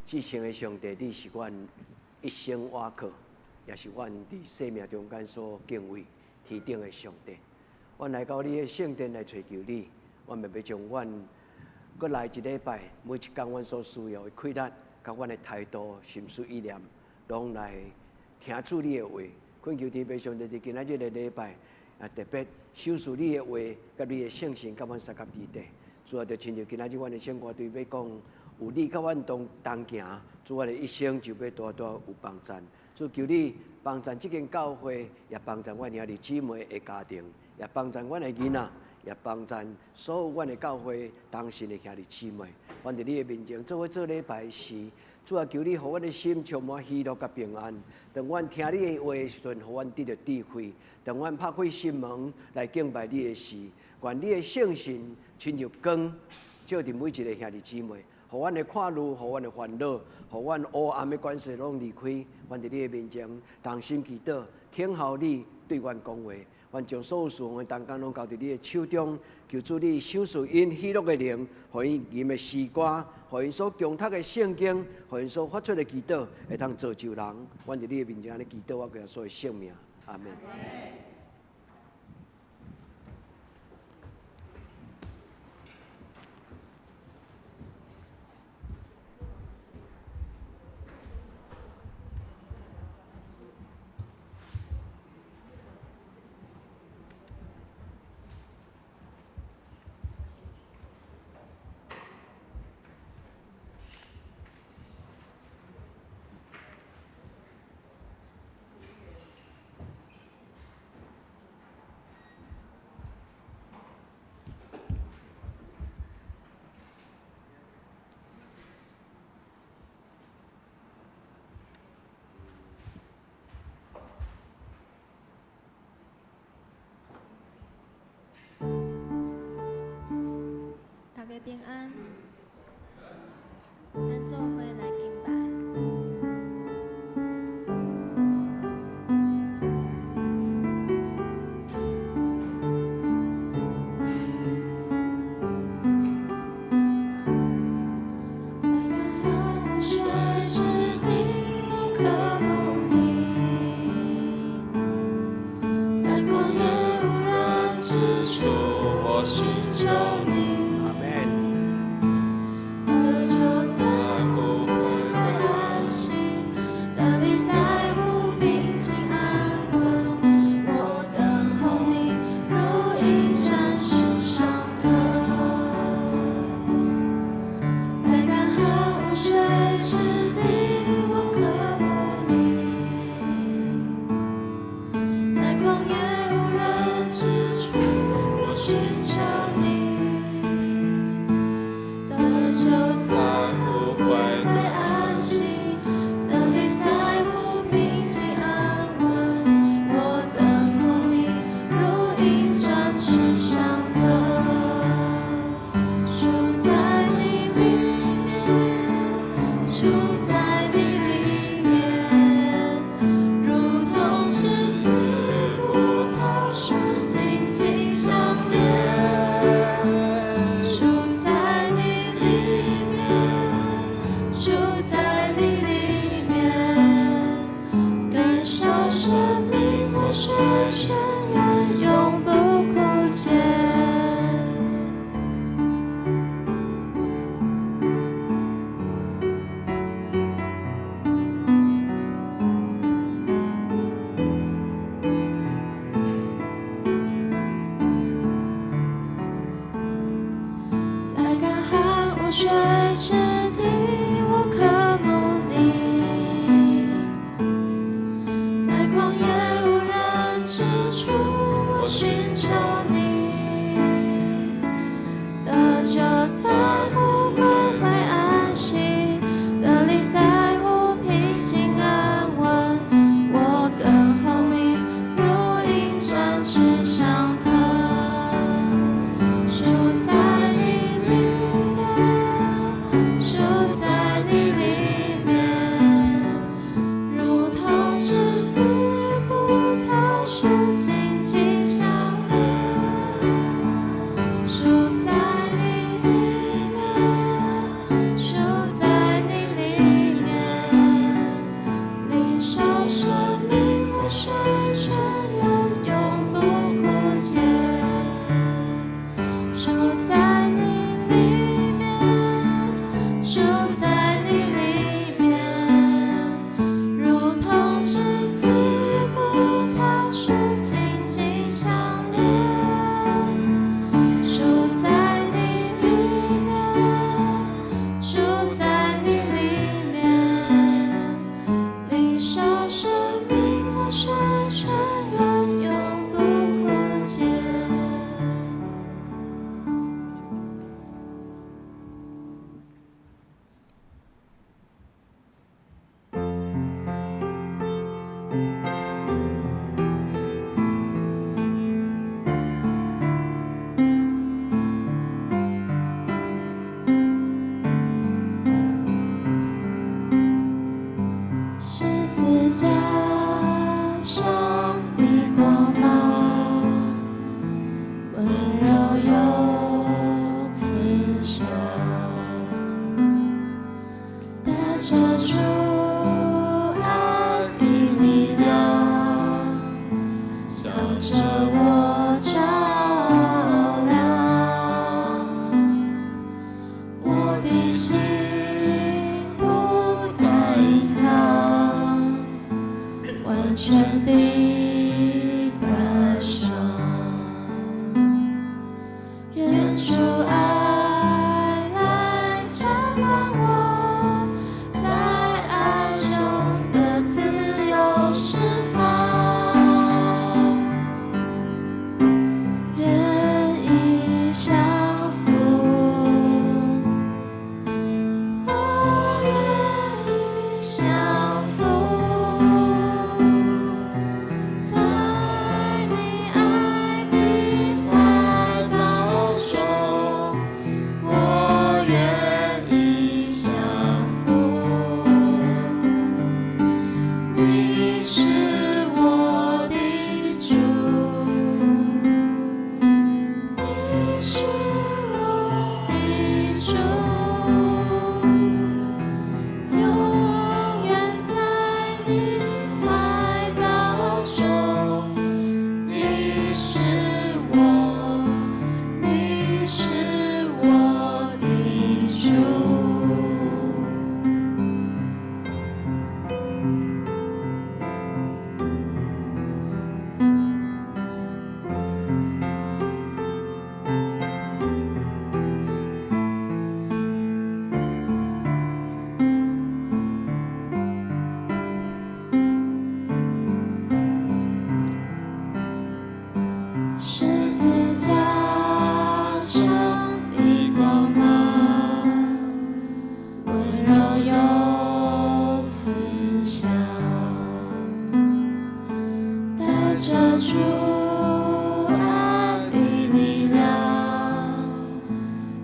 至聖的上帝，你是阮一生倚靠，也是阮佇生命中間所敬畏天頂的上帝。阮來到你的聖殿來揣求你，阮欲欲將阮閣來一禮拜，每一工阮所需要的氣力，佮阮的態度、心思意念，攏來聽主你的話。懇求天父上帝佇今仔日的禮拜，啊特別賞賜你的話，佮你的聖神，佮阮相佮佇底。主啊，就親像今仔日阮的聖歌隊欲講，有你佮阮同同行，主阮的一生就欲大大有幫贊。主求你幫贊這間教會，也幫贊阮兄弟姊妹的家庭，也幫贊阮的囡仔，也幫贊所有阮的教會同信的兄弟姊妹。阮佇你的面前做伙做禮拜時，主啊，求你予阮的心充滿喜樂佮平安。當阮聽你的話的時陣，予阮得著智慧；當阮拍開心門來敬拜你的時，願你的聖神親像光，照佇每一个兄弟姊妹，予阮的看慮，予阮的煩惱，予阮黑暗的關係攏離開。阮佇你的面前同心祈禱，聽候你對阮講話。阮將所有事奉的同工攏交佇你的手中，求主你賞賜𪜶喜樂的靈，予𪜶吟的詩歌，予𪜶所誦讀的聖經，予𪜶所發出的祈禱，會當造就人。阮佇你的面前按呢祈禱，我耶穌的聖名，阿門。大家平安，咱做伙來敬拜。在乾旱無水之地，我渴慕你；在曠野無人之處，我尋求你。阿門。得救在乎回歸安息，得力在乎平靜安穩。我等候你，如鷹展翅上騰。在乾旱無水之地，我渴慕你；在曠野無人之處，我尋求你。得救在乎回歸安息，得力在乎平靜安穩。我等候你，如鷹展翅上騰。住在你裡面，住在你裡面，如同枝子葡萄樹緊緊相連。住在你裡面，住在你裡面，感受生命活水泉源，永不枯竭。在乾旱無水之地，我渴慕你；在曠野無人之處，我尋求你。得救在乎歸回安息，得力在乎平靜安穩。我等候你，如鷹展翅上騰。住在你裡面，住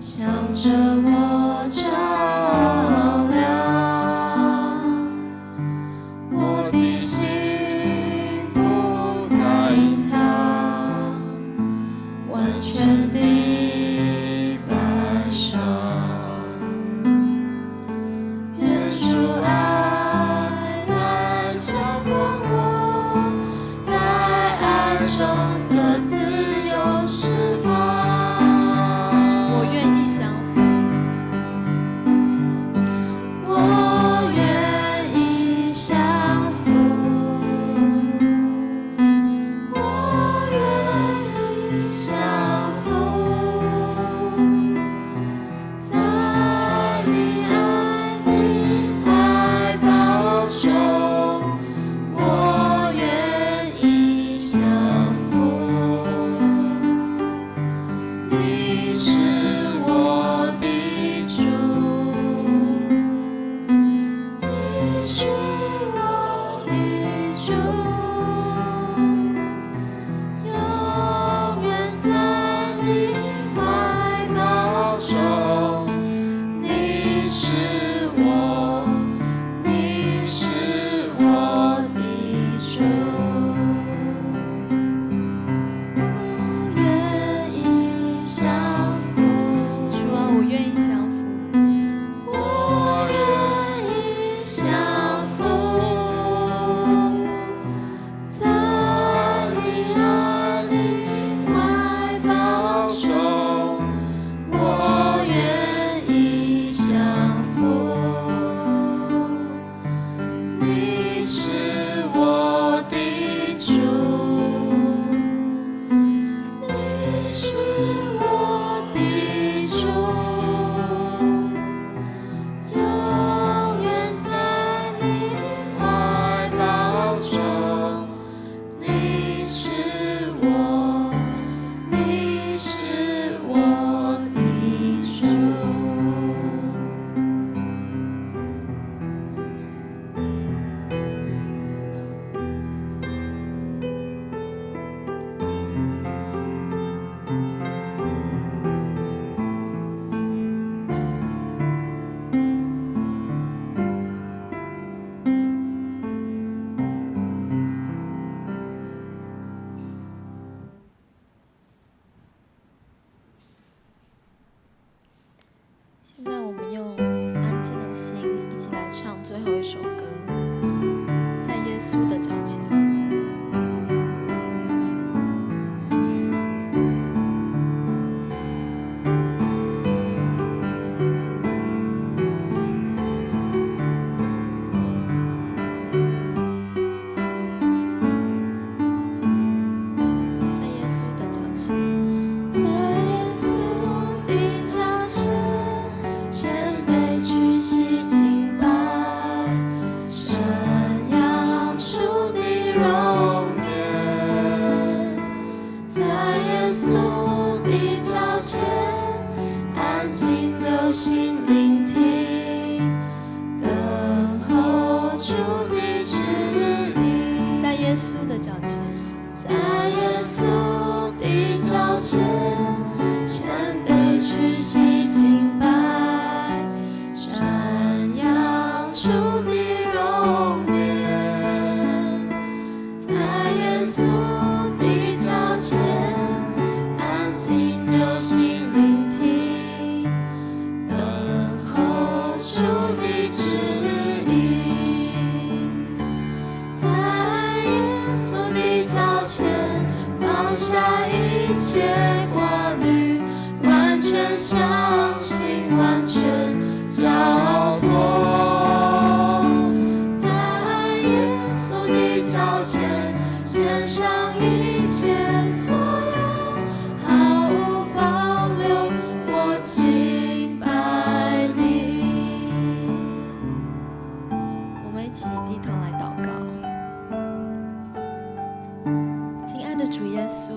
向著我照亮，我的心不再隱藏，完全地擺上。願主愛來澆灌我，在愛中得自由釋放。我願意降服，我願意降服，我願意降服，在你愛的懷抱中，我願意降服。你是我的主，你是我的主，永遠在你懷抱中。你是我，你是我的主，我願意降服。主啊，我願意降服，我願意降服，在你愛的懷抱中，我願意降服。你是我的主，你是我的主。永遠在你懷抱中，你是我，你是我的主。現在我們用安靜的心一起來唱最後一首歌，在耶穌的腳前。在耶穌的腳前，在耶穌的腳前，謙卑屈膝敬拜，瞻仰主的容顏。在耶穌的腳前，安靜留心聆聽，等候主的旨意。在耶穌的腳前，在耶穌的腳前，謙卑屈膝敬拜，瞻仰主的容顏。在耶穌的腳前，安靜留心聆聽，等候主的旨意。在耶穌的腳前，放下一切掛慮，完全相信，完全交託。在耶穌的腳前，獻上一切所有，毫無保留，我敬拜你。我們一起低頭來禱告。親愛的主耶穌，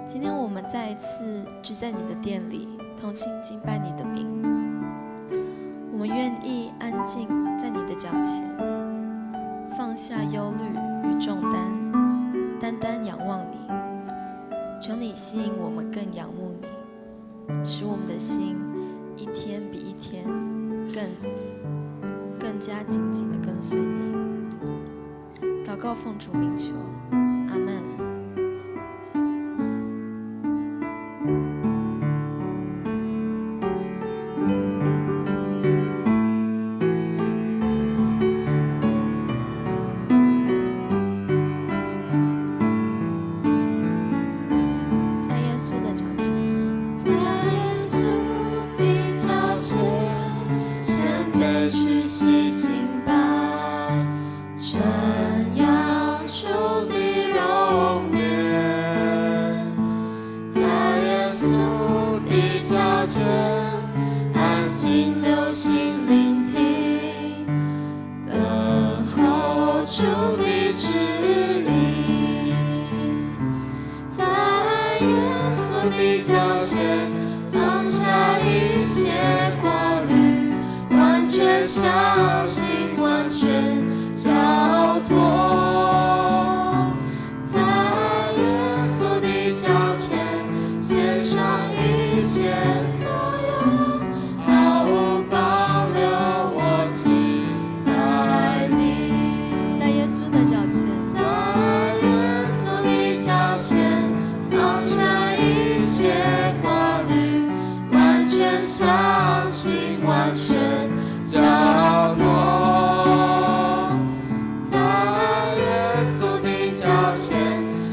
今天我們再一次聚在你的殿裡，同心敬拜你的名。我們願意安靜在你的腳前，放下憂慮與重擔，單單仰望你。求你吸引我們更仰慕你。使我們的心一天比一天更加緊緊的跟隨你。禱告奉主名求，阿門。在耶穌的腳前，在耶穌的腳前，謙卑屈膝敬拜，瞻仰主的容顏。在耶穌的腳前，安靜留心聆聽，等候主的旨意。在耶穌的腳前，放下一切掛慮，完全相信，完全交託。在耶穌的腳前，獻上一切所有，毫無保留，我敬拜你。在耶穌的腳前，在耶穌的腳前，放下一切掛慮，完全相信，完全交託。在耶穌的腳前，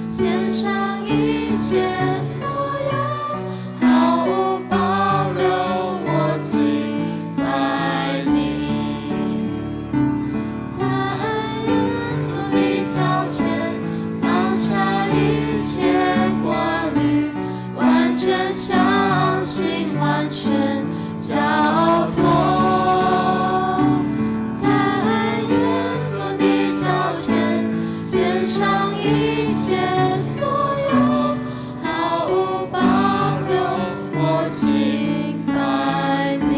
獻上一切所有，毫無保留，我敬拜你。在耶穌的腳前，放下一切掛慮，完全相信，完全交託。在耶穌的腳前，獻上一切所有，毫無保留，我敬拜你。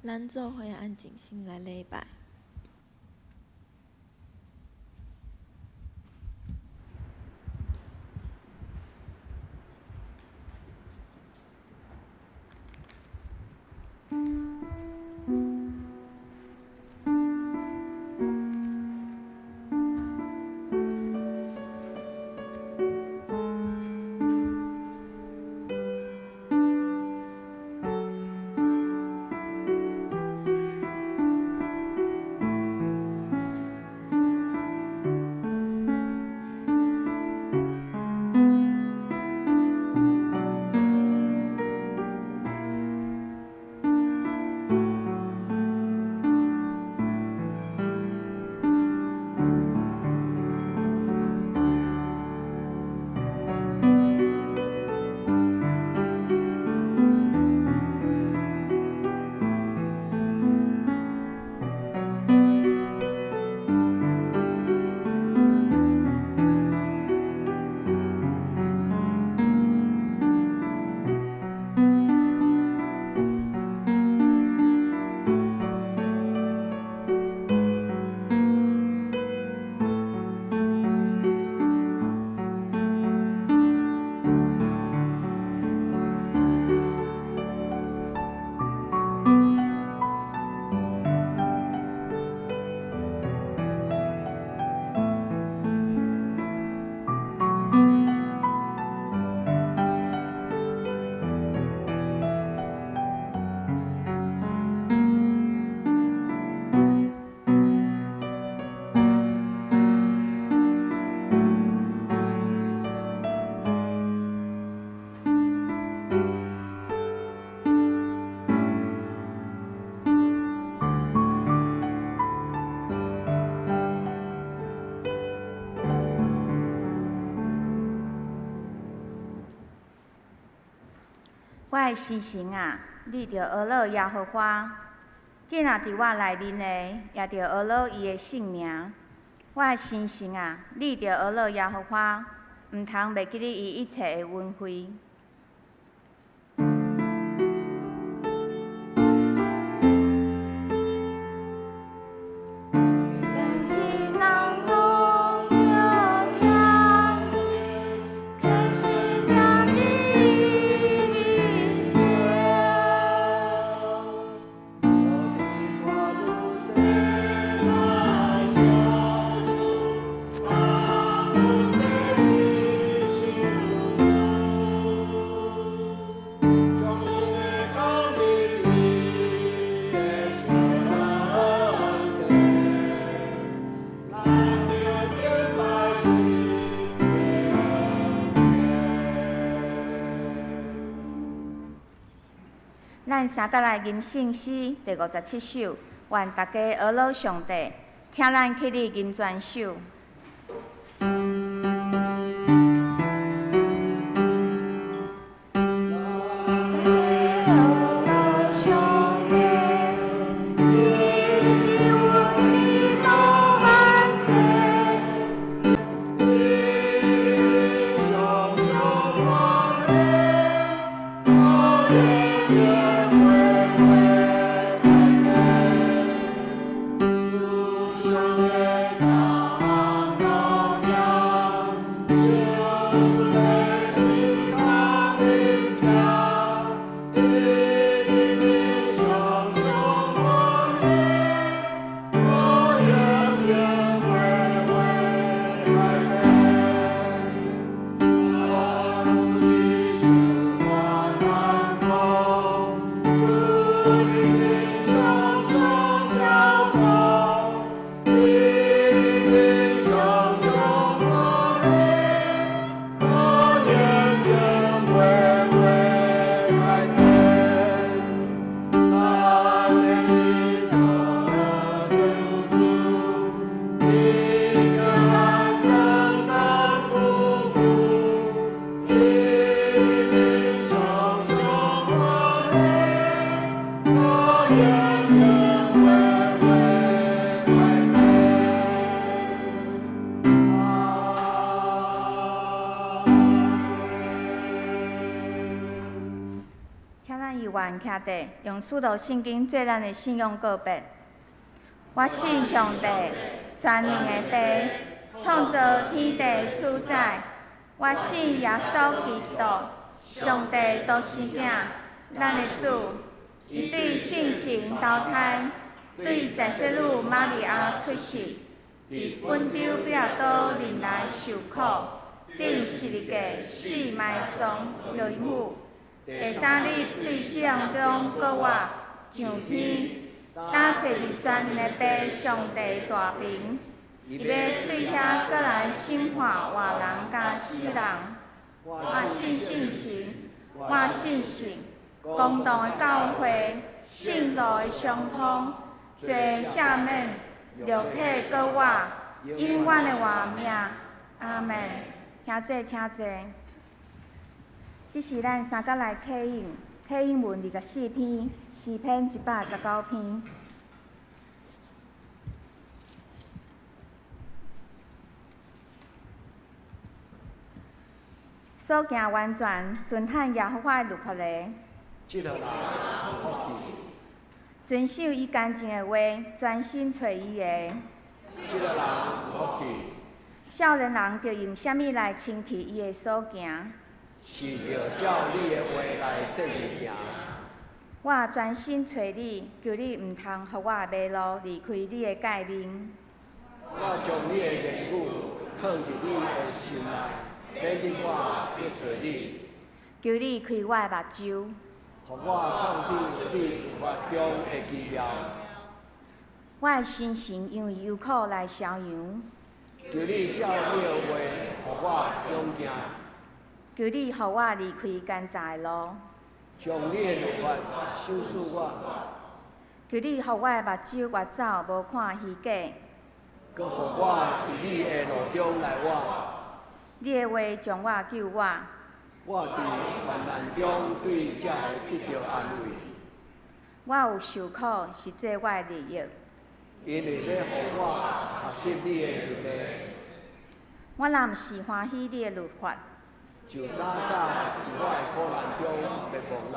咱做伙安靜心來禮拜。我的心神啊，你著呵咾耶和華；囝仔佇我內面的，也著呵咾伊的聖名。我的心神啊，你著呵咾耶和華，毋通袂記得伊一切的恩惠。咱三角來吟聖詩第57首，願大家呵咾上帝，請咱起立吟全首。請咱猶原徛佇，用使徒信經做咱的信仰告白。我信上帝，全能的父，創造天地主宰。我信耶穌基督，上帝獨生囝，咱的主。伊對聖神投胎，對在洗女瑪利亞出世，佇本丟彼拉多忍耐受苦，釘十字架死埋葬落府。第三日對死人中閣活上天，擔坐佇全能的父上帝大爿，伊欲對遐閣來審判活人佮死人。我信聖神，我信聖公同的教會，聖徒的相通，罪赦免，肉體閣活，永遠的活命。阿們。兄姊請坐。這是咱三角來啟應，啟應文24篇，詩篇119篇。所行完全，遵行耶和華的律法的，這號人有福氣。遵守伊乾淨的話，專心揣伊的，這號人有福氣。少年人著用啥物來清氣伊的所行？是著照你的話來設立行。我專心揣你，求你毋通予我迷路，離開你的誡命。我將你的言語藏佇你的心內，免得我得罪你。求你開我的目睭，予我看見你律法中的奇妙。我的心神因為憂苦來逍遙。求你照你的話，予我勇健。求你予我離開奸詐的路，將你的律法賞賜我。求你予我的目睭越走，無看虛假。閣予我佇你的路中來活。你的話將我救我。我佇患難中對這會得著安慰。我有受苦是做我的利益。因為欲予我學習你的律例。我若毋是歡喜你的律法，就早早佇我的苦難中滅亡啦。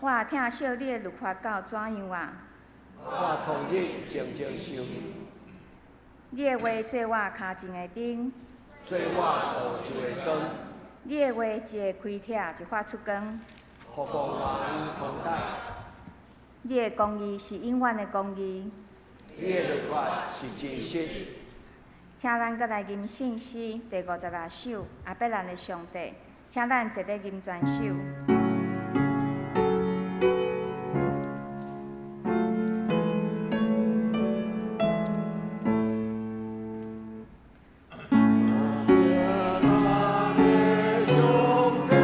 我疼惜你的律法到怎樣啊？我終日靜靜想。你的話做我跤前的燈，做我路上的光。你的話一个開拆就發出光，予光源通達。你的公義是永遠的公義。你的律法是真實。請咱閣來吟聖詩第56首，亞伯蘭的上帝，請咱坐咧吟全首。上帝，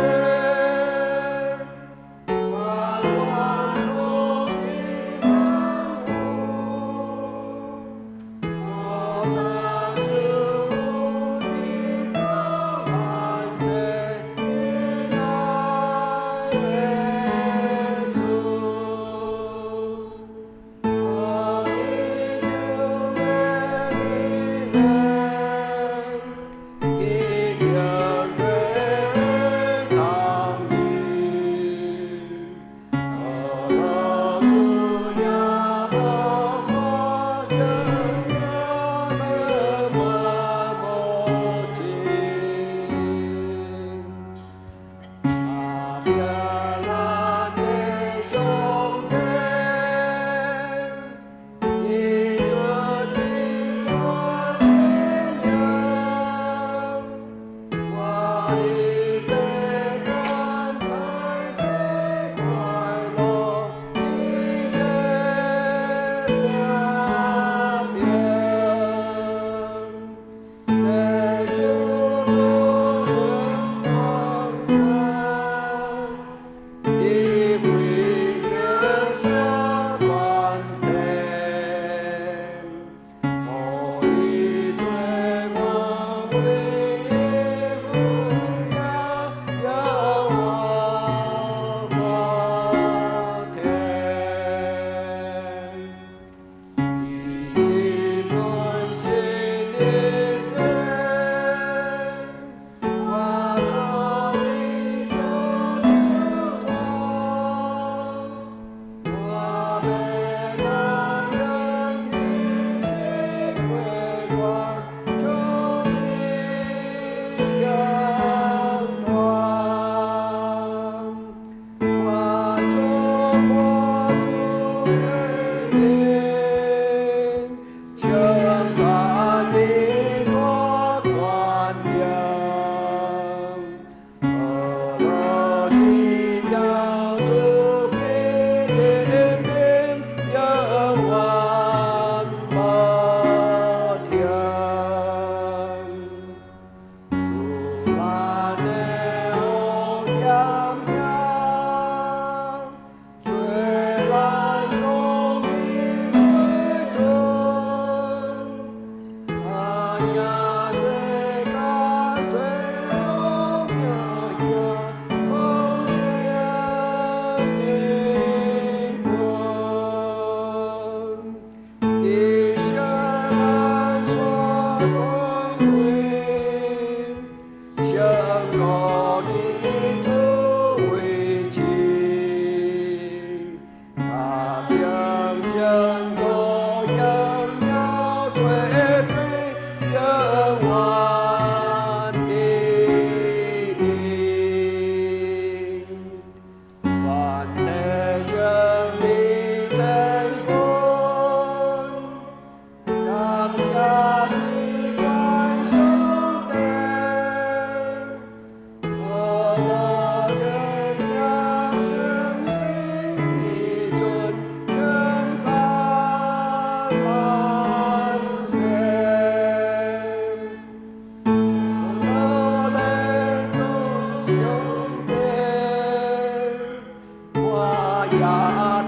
當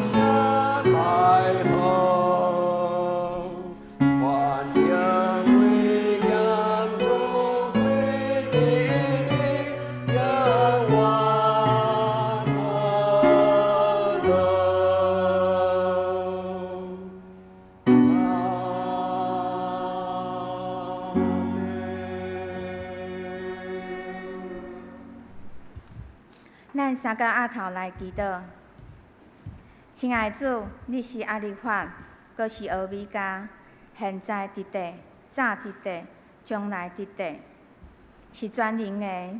聲來賀，凡敬畏嚴主歸的，永遠樂樂。阿們。咱三个阿頭來祈禱。親愛的主，你是阿利法，閣是歐米伽，現在佇地，早佇地，將來佇地，是全能的，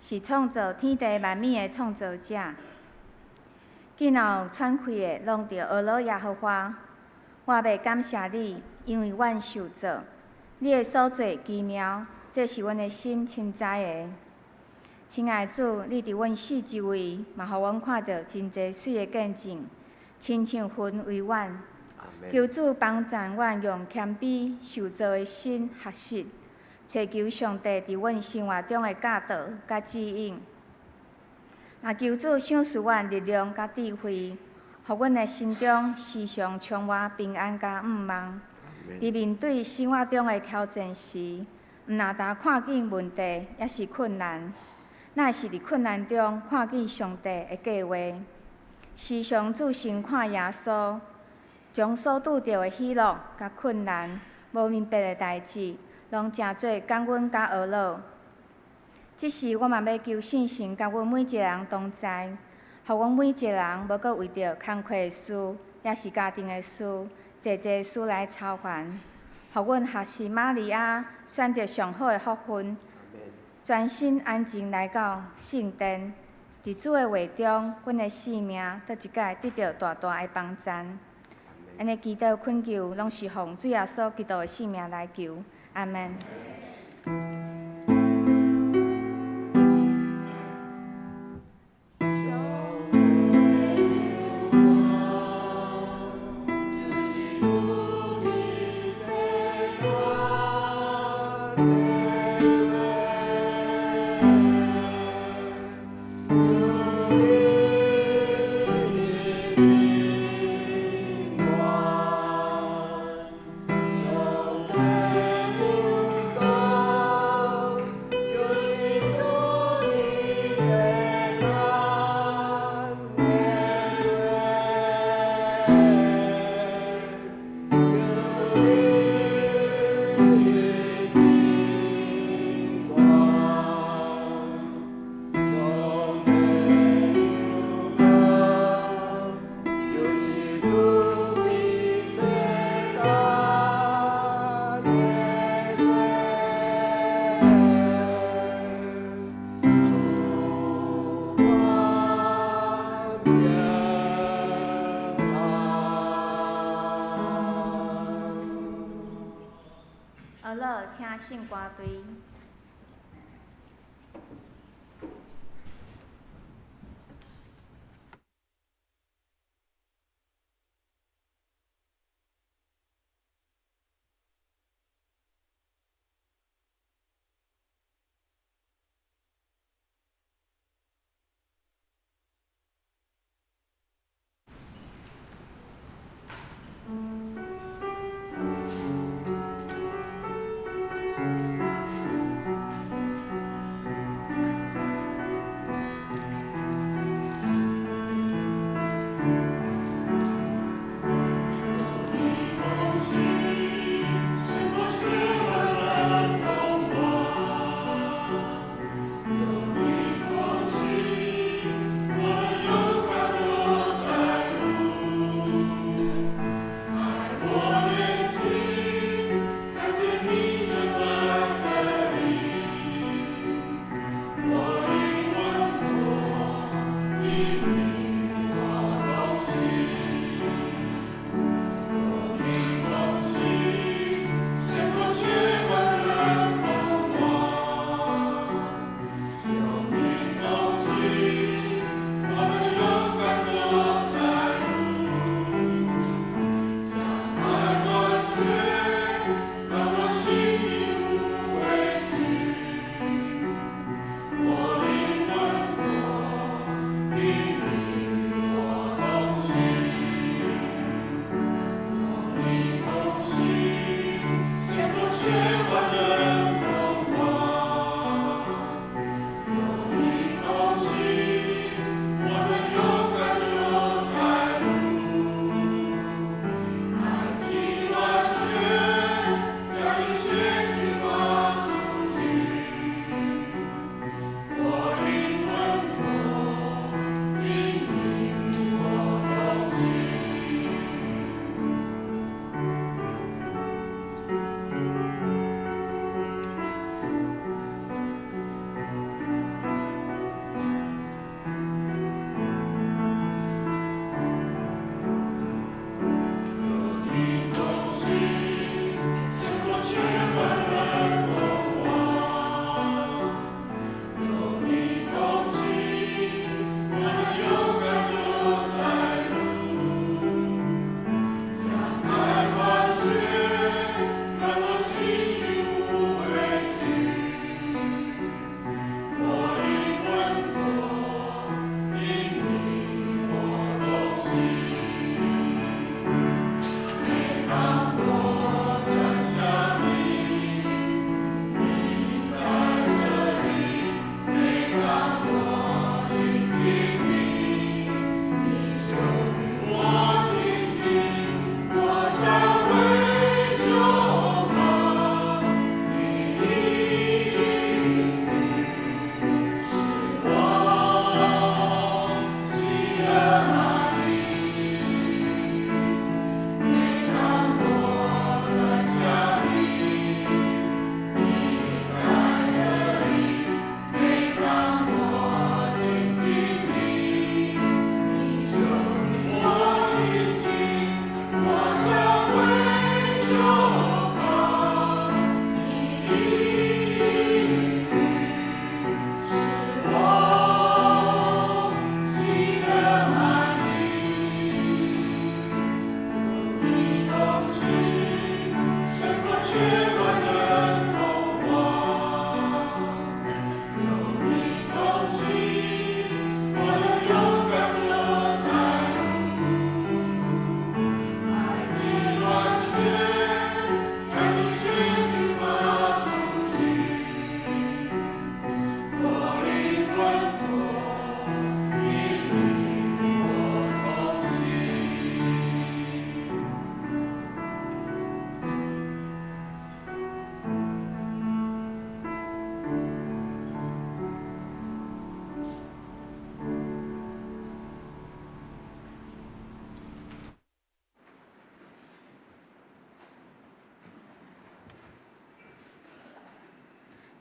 是創造天地萬物的創造者。見有喘氣的，攏著阿羅耶和華。我欲感謝你，因為阮受造，你的所做奇妙，這是阮的心深知的。親愛的主，你佇阮四周圍，嘛予阮看著真濟媠的見證，親像雲為阮。阿們。求主幫贊阮用謙卑受造的心學習，尋求上帝佇阮生活中的教導佮指引。也求主賞賜阮力量佮智慧，予阮的心中時常充滿平安佮向望。佇面對生活中的挑戰時，毋若焦看見問題，抑是困難，乃是佇困難中看見上帝的計劃，時常注神看耶穌，將所拄著的喜樂佮困難、無明白的代誌，攏成做感恩佮呵咾。這時，我嘛欲求聖神佮阮每一個人同在，予阮每一個人無閣為著工課的事，抑是家庭的事，濟濟事來操煩，予阮學習瑪利亞選擇上好的福分，專心安靜來到聖殿，佇主的話中，阮的生命閣一擺得著大大的幫贊。按呢祈禱懇求，攏是奉主耶穌基督的聖名來求，阿們。呵咾，請聖歌隊。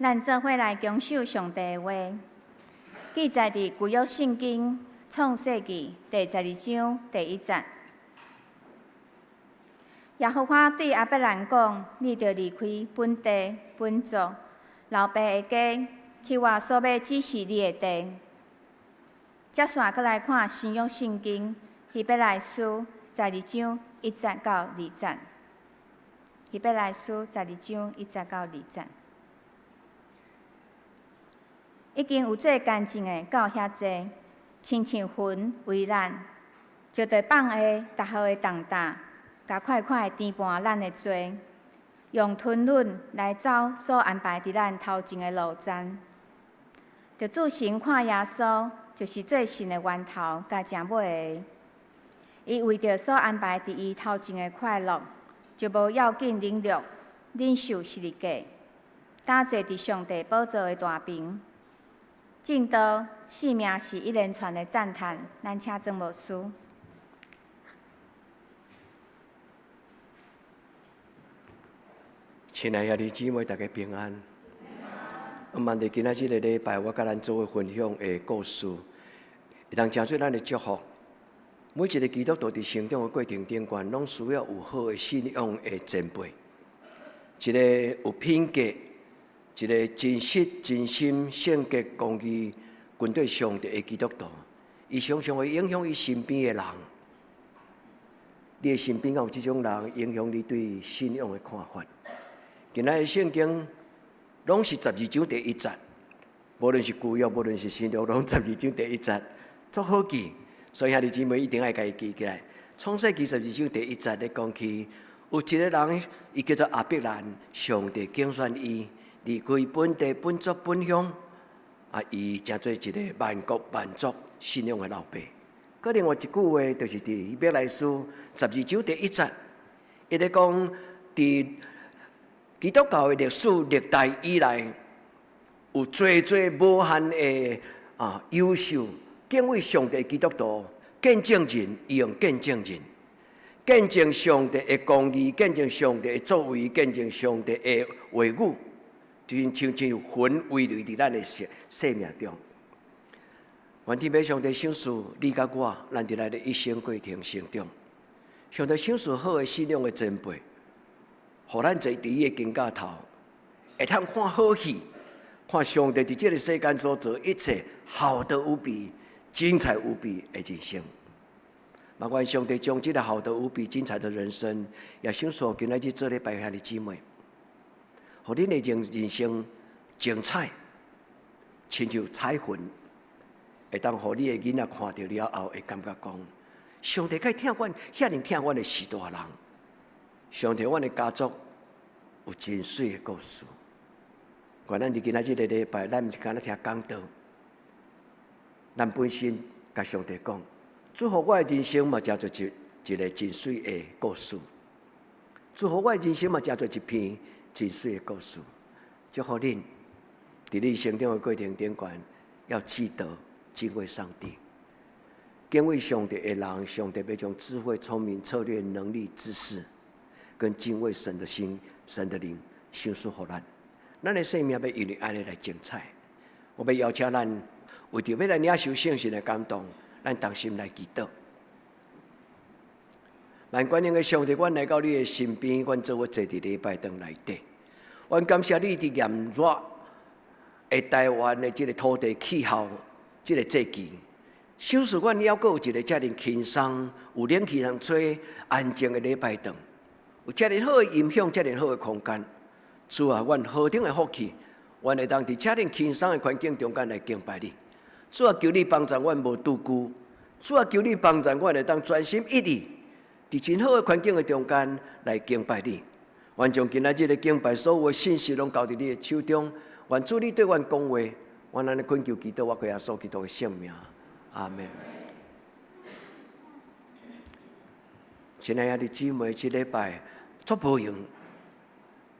咱做伙來恭守上帝的話，記載佇舊約聖經創世記第十二章第一節。耶和華對亞伯蘭講：你著離開本地、本族、老爸的家，去我所欲指示你的地。接續閣來看新約聖經希伯來書十二章一節到二節。希伯來書十二章一節到二節，已經有做乾淨的到遐濟，親像魂為咱，就著放下逐號的重擔，共快快擔搬咱的罪，用吞忍來走所安排佇咱頭前的路程。著注神看耶穌，就是做信的源頭佮成尾的。伊為著所安排佇伊頭前的快樂，就無要緊忍辱，忍受十字架，擔坐佇上帝寶座的大爿。證道生命是一連串的讚嘆，咱請曾牧師。親愛的兄弟姊妹，大家平安。毋萬佇今仔這個禮拜，我佮咱做伙分享的故事，會當成做咱的祝福。每一個基督徒佇成長的過程頂懸，攏需要有好的信仰的前輩，一個有品格、一個真實、真心、聖潔、公義、跟綴上帝的基督徒，伊常常會影響伊身邊的人。你的身邊敢有這種人影響你對信仰的看法？今仔的聖經攏是十二章第一節，無論是舊約，無論是新約，攏十二章第一節，足好記。所以兄弟姊妹一定愛共伊記起來。創世記十二章第一節咧講起，有一個人，伊叫做亞伯蘭，上帝揀選伊離開本地、本族、本鄉，啊，伊成做一個萬國萬族信仰的老爸。閣另外一句話，就是佇希伯來書十二章第一節，伊咧講佇基督教的歷史歷代以來，有濟濟無限的啊優秀。敬畏上帝基督徒見證人，伊用見證人見證上帝的公義，見證上帝的作為，見證上帝的話語，就親像魂遺留佇咱的生命中。願天父上帝賞賜你佮我，咱佇咱的一生過程成長。上帝賞賜好的信仰的前輩，予咱坐佇伊的肩胛頭，會通看好戲，看上帝佇這个世間所做一切好得無比、精彩無比的人生。嘛願上帝將這个好得無比、精彩的人生，也賞賜今仔日做禮拜兄弟姊妹，予恁的人生精彩，親像彩雲，會當予你的囡仔看著了後，會感覺講：上帝該疼阮，遐爾疼阮的序大人。上帝，阮的家族有真媠的故事。願咱佇今仔這个禮拜，咱毋是干焦聽講道，咱本身共上帝講，祝福我的人生嘛，成做一個真媠的故事。祝福我的人生嘛，成做一篇真媠的故事。祝福恁，佇你成長的過程頂懸，要記得敬畏上帝。敬畏上帝的人，上帝欲將智慧、聰明、策略、能力、知識，跟敬畏神的心、神的靈，賞賜予咱。咱的生命欲因為按呢來精彩。我欲邀請咱，為著欲來領受聖神的感動，咱同心來祈禱。萬全能的上帝，阮來到你的身邊，阮做伙坐佇禮拜堂內底。阮感謝你佇炎熱的台灣的這个土地氣候，這个節氣，賞賜阮猶閣有一个遮爾輕鬆、有冷氣通吹、安靜的禮拜堂，有遮爾好的音響、遮爾好的空間。主啊，阮何等的福氣，阮會當佇遮爾輕鬆的環境中間來敬拜你。主啊，求你幫助阮無挃龜。主啊，求你幫助阮會當專心一意，佇真好的環境的中間來敬拜你。願將今仔日的敬拜所有的信息攏交佇你的手中。願主你對阮講話，阮按呢懇求祈禱，我靠耶穌基督的聖名，阿們。親愛的兄弟姊妹，這禮拜足無閒。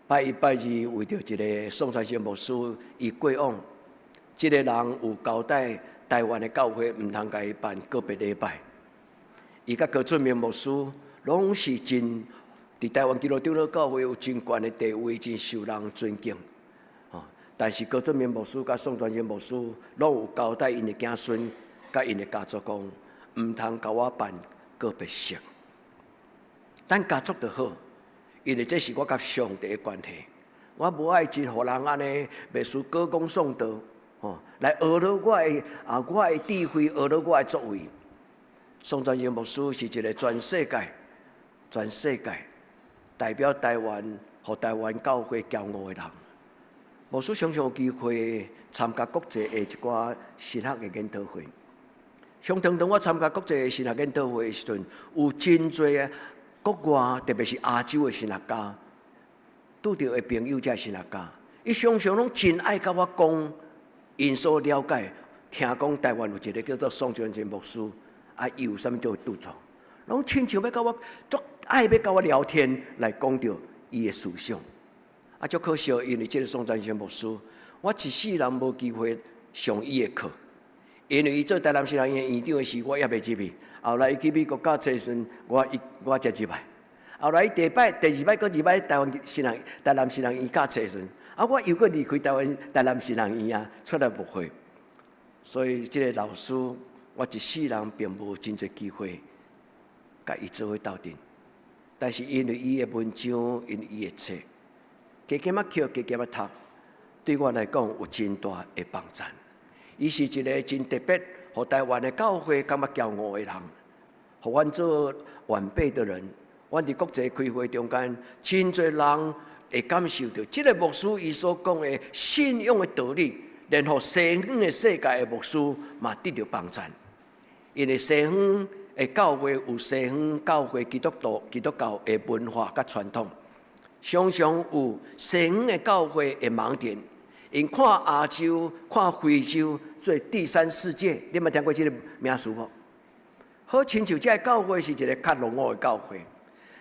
拜一拜二，為著一个宋傳生牧師，伊過往，這个人有交代台灣的教會，毋通共伊辦告別禮拜。伊佮高俊明牧師攏是真佇台灣基督長老教會有真懸的地位，真受人尊敬。吼，但是高振明牧師佮宋傳生牧師攏有交代𪜶的子孫佮𪜶的家族講，毋通共我辦告別式。咱家族就好，因為這是我佮上帝的關係，我無愛真予人按呢，袂輸歌功頌德，吼，來學了我的啊，我的智慧，學了我的作為。宋傳生牧師是一個全世界、全世界代表台灣，予台灣教會驕傲的人。牧師常常有機會參加國際的一寡神學的研討會。上當當我參加國際的神學研討會的時陣，有真濟國外，特別是亞洲的神學家，拄著的朋友這神學家，伊常常攏真愛佮我講，𪜶所了解，聽講台灣有一個叫做宋傳生牧師，啊，伊有啥物做著作，攏親像欲佮我足愛欲佮我聊天來講著伊的思想。啊，足可惜，因為這個宋傳生牧師，我一世人無機會上伊的課，因為伊做台南神學院院長的時，我猶未入去。後來伊去美國教冊時陣，我才入來。後來伊第一擺、第二擺、閣二擺台灣神學、台南神學院教冊時陣，啊，我又閣離開台灣台南神學院啊，出來牧會。所以這個老師，我一世人並無真濟機會共伊做伙鬥陣。但是因為伊的文章，因為伊的冊，加減仔抾，加減仔讀，對我來講有真大的幫助。伊是一個真特別，予台灣的教會感覺驕傲的人，予阮做晚輩的人，阮佇國際開會中間，真濟人會感受著，這個牧師伊所講的信仰的道理，連予西方的世界的牧師嘛得著幫助。因為西方的教會有西方教會基督徒基督教的文化佮傳統，常常有西方的教會的盲點。𪜶看亞洲、看非洲做第三世界，你捌聽過這個名詞無？好親像這个教會是一個較落伍的教會，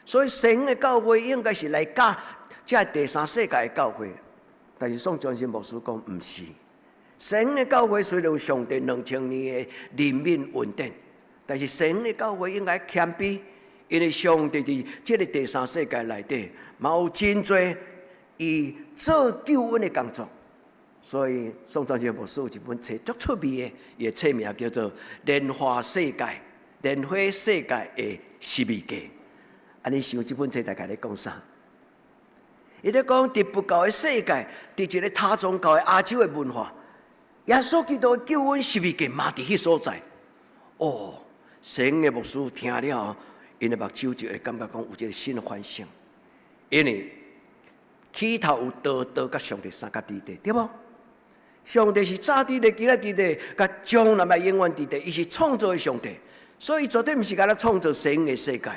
所以西方的教會應該是來教這第三世界的教會。但是宋傳生牧師講毋是，西方的教會雖然有上帝2000年的憐憫恩典，但是西方的教會應該謙卑，因為上帝佇這個第三世界內底，嘛有真濟伊做救恩的工作。所以宋傳生牧師有一本冊足出名的，伊的冊名叫做《蓮花世界》，蓮花世界的十字架。啊，你想這本冊大概咧講啥？伊咧講佇佛教的世界，佇一個他宗教的亞洲的文化，耶穌基督的救恩十字架嘛佇彼所在。哦，西方的牧師聽了，𪜶的目睭就會感覺講有這個新的反省，因為起頭有道，道佮上帝相佮佇地，對無？上帝是早佇地、今仔佇地，佮將來嘛永遠佇地，伊是創造的上帝，所以絕對毋是干焦創造西方的世界。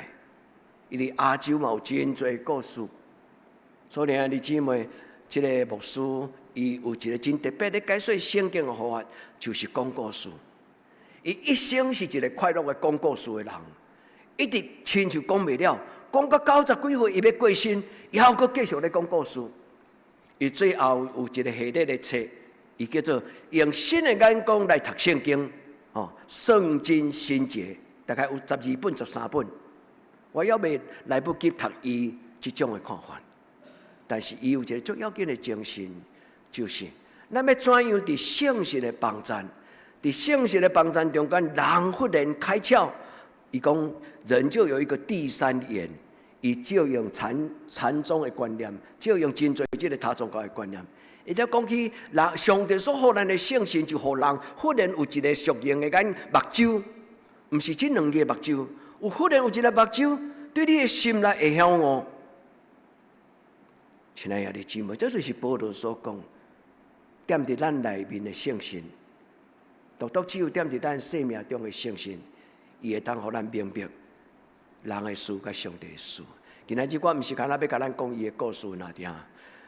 因為亞洲嘛有真濟故事。所以兄弟姊妹，這個牧師伊有一個真特別咧解說聖經的方法，就是講故事。伊一生是一個快樂的講故事的人，一直親像講袂了，講到九十幾歲，伊欲過身，猶閣繼續咧講故事。伊最後有一個系列的冊，伊叫做用新的眼光來讀聖經，吼，聖經新解，大概有12本、13本。我猶未來不及讀伊這種的看法，但是伊有一個足要緊的精神，就是咱欲怎樣佇聖神的幫贊，佇聖神的幫贊中間，人忽然開竅，伊講人就有一個第三眼，伊借用禪禪宗的觀念，借用真濟這個他宗教的觀念。伊就講起人上帝所予咱的聖神，就予人忽然有一個屬靈的眼目睭，毋是這兩個目睭，有忽然有一個目睭對你的心內會曉悟。親愛的姊妹，這就是保羅所講，踮佇咱內面的聖神，獨獨只有踮佇咱生命中的聖神，伊會當予咱明白人的事佮上帝的事。今仔日我毋是干焦欲共咱講伊的故事爾爾。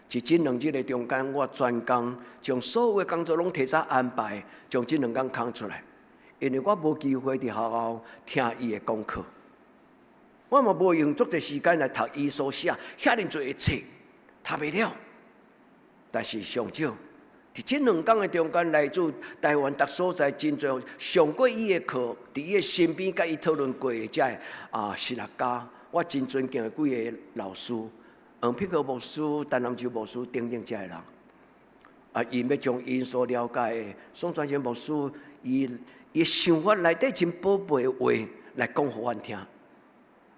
佇這兩日的中間，我專工將所有的工作攏提早安排，將這兩工空出來，因為我無機會佇學校聽伊的講課，我嘛無用足濟時間來讀伊所寫遐爾濟的冊，讀袂了。但是上少，佇這兩工的中間，來自台灣逐所在真濟上過伊的課，佇伊的身邊佮伊討論過的這个神學家，我真尊敬的幾个老師。黃碧和牧師、陳南洲牧師等等這个人，啊，𪜶欲將𪜶所了解的宋傳賢牧師，伊伊想法內底真寶貝的話來講予阮聽。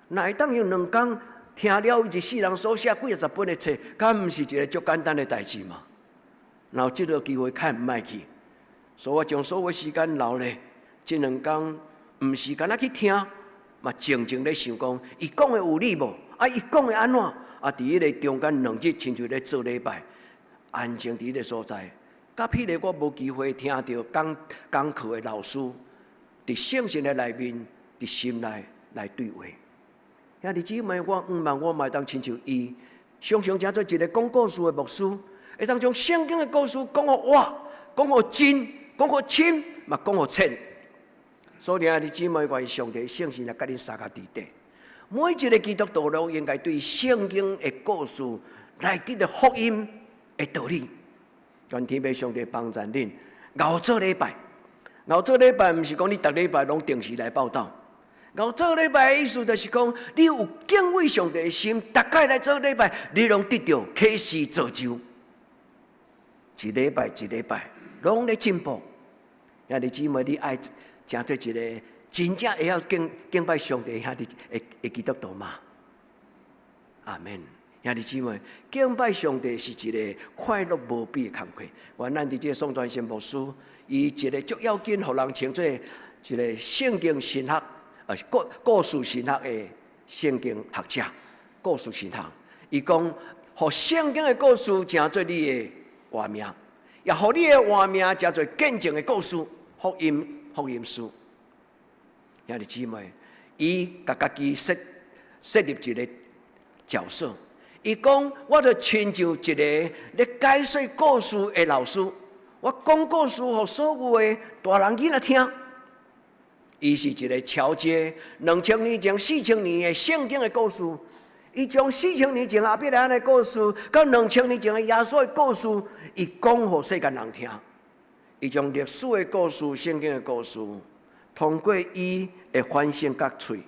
若會當用兩工聽了伊一世人所寫幾啊十本的冊，敢毋是一个足簡單的代誌嘛？若有這个機會，較毋愛去。所以我將所有時間留咧，這兩工毋是干焦去聽，嘛靜靜咧想講，伊講的有理無？啊，伊講的按怎？啊，佇彼个中間兩日，親像咧做禮拜，安靜佇彼个所在。佮彼个我無機會聽著講講課的老師，佇聖神的內面，佇心內來對話。兄弟姊妹，我向望我嘛會當親像伊，常常成做一个講故事的牧師，會當將聖經的故事講予活，講予真，講予深，嘛講予淺。所以兄弟姊妹，願上帝聖神來佮恁相佮佇底。每一个基督徒攏應該對聖經的故事內底的福音的道理，願天父上帝幫助恁，𠢕做禮拜，𠢕做禮拜，毋是講你逐禮拜攏定時來報到。𠢕做禮拜的意思就是講，你有敬畏上帝的心，逐擺來做禮拜，你攏得著啟示造就。一禮拜一禮拜，攏咧進步。兄弟姊妹，你愛成做一个真正會曉敬敬拜上帝兄弟的的基督徒嗎？阿門。兄弟姊妹，敬拜上帝是一个快樂無比的工課。願咱佇這个宋傳賢牧師，伊一个足要緊，予人稱做一個聖經神學，故故事神學的聖經學者，故事神學。伊講，予聖經的故事成做你的活命，也予你的活命成做見證的故事，福音福音書。兄弟姊妹，伊共家己設設立一个角色。伊講，我就親像一个咧解說故事的老師，我講故事予所有的大人囡仔聽。伊是一个橋接2000年前、4000年的聖經的故事，伊將四千年前亞伯拉罕的故事，佮2000年前的耶穌的故事，伊講予世間人聽。伊將歷史的故事、聖經的故事，通過伊的反省佮喙，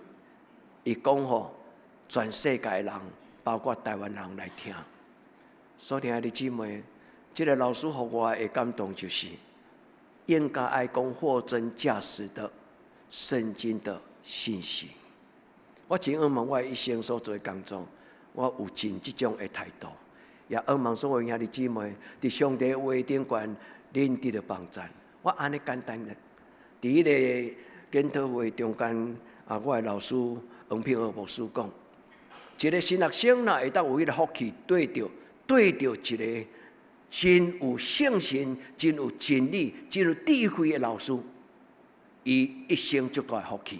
伊講予全世界的人，包括台灣人來聽。所以兄弟姊妹，這个老師予我的感動就是，應該愛講貨真價實的聖經的信息。我真向望我一生所做的工作，我有盡這種的態度，也向望所有兄弟姊妹，佇上帝話頂懸，恁得著幫贊。我按呢簡單的，佇彼个研討會中間，啊，我的老師黃品和牧師講，一个神學生若會當有彼个福氣，對著對著一个真有聖神、真有真理、真有智慧的老師，伊一生足大的福氣。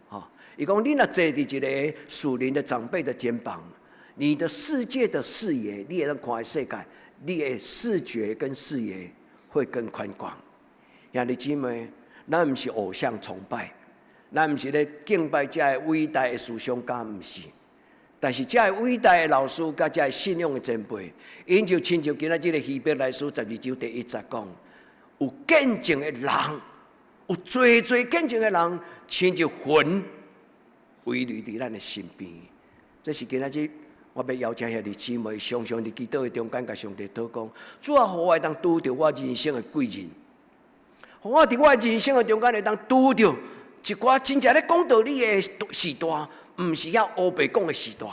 吼，伊講你若坐佇一个屬靈的長輩的肩膀，你的世界的視野，你會當看的世界，你的視覺跟視野會更寬廣。兄弟姊妹，咱毋是偶像崇拜，咱毋是咧敬拜這个偉大的思想家，毋是。但是這个偉大的老師佮這个信仰的前輩，𪜶就親像今仔這个希伯來書十二章第一節講，有見證的人，有濟濟見證的人，親像雲圍繞佇咱的身邊。這是今仔日我欲邀請兄弟姊妹，常常佇祈禱的中間，共上帝禱告，主啊，予我會當拄著我人生的貴人，予我佇我人生的中間會當拄著一寡真正咧講道理的時代，毋是遐烏白講的時代，予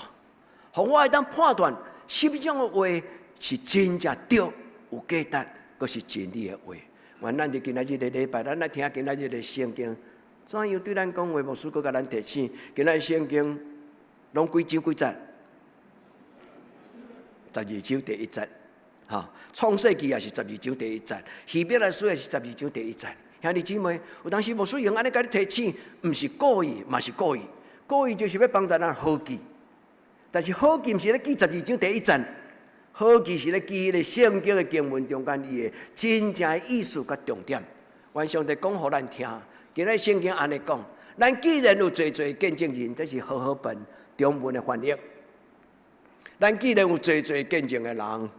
我會當判斷啥物種的話是真正對、有價值，閣是真理的話。願咱佇今仔日的禮拜，咱來聽今仔日的聖經，怎樣對咱講話？牧師閣共咱提醒，今仔日聖經攏幾章幾節？十二章第一節，哈，創世記也是十二章第一節，希伯來書也是十二章第一節。兄弟姊妹，有當時牧師用按呢共你提醒，毋是故意，嘛是故意。故意就是欲幫助咱好記，但是好記毋是咧記十二章第一節，好記是咧記彼个聖經的經文中間伊的真正的意思佮重點。願上帝講予咱聽，今仔聖經按呢講，咱既然有濟濟見證人，這是和合本中文的翻譯。咱既然有濟濟見證的人，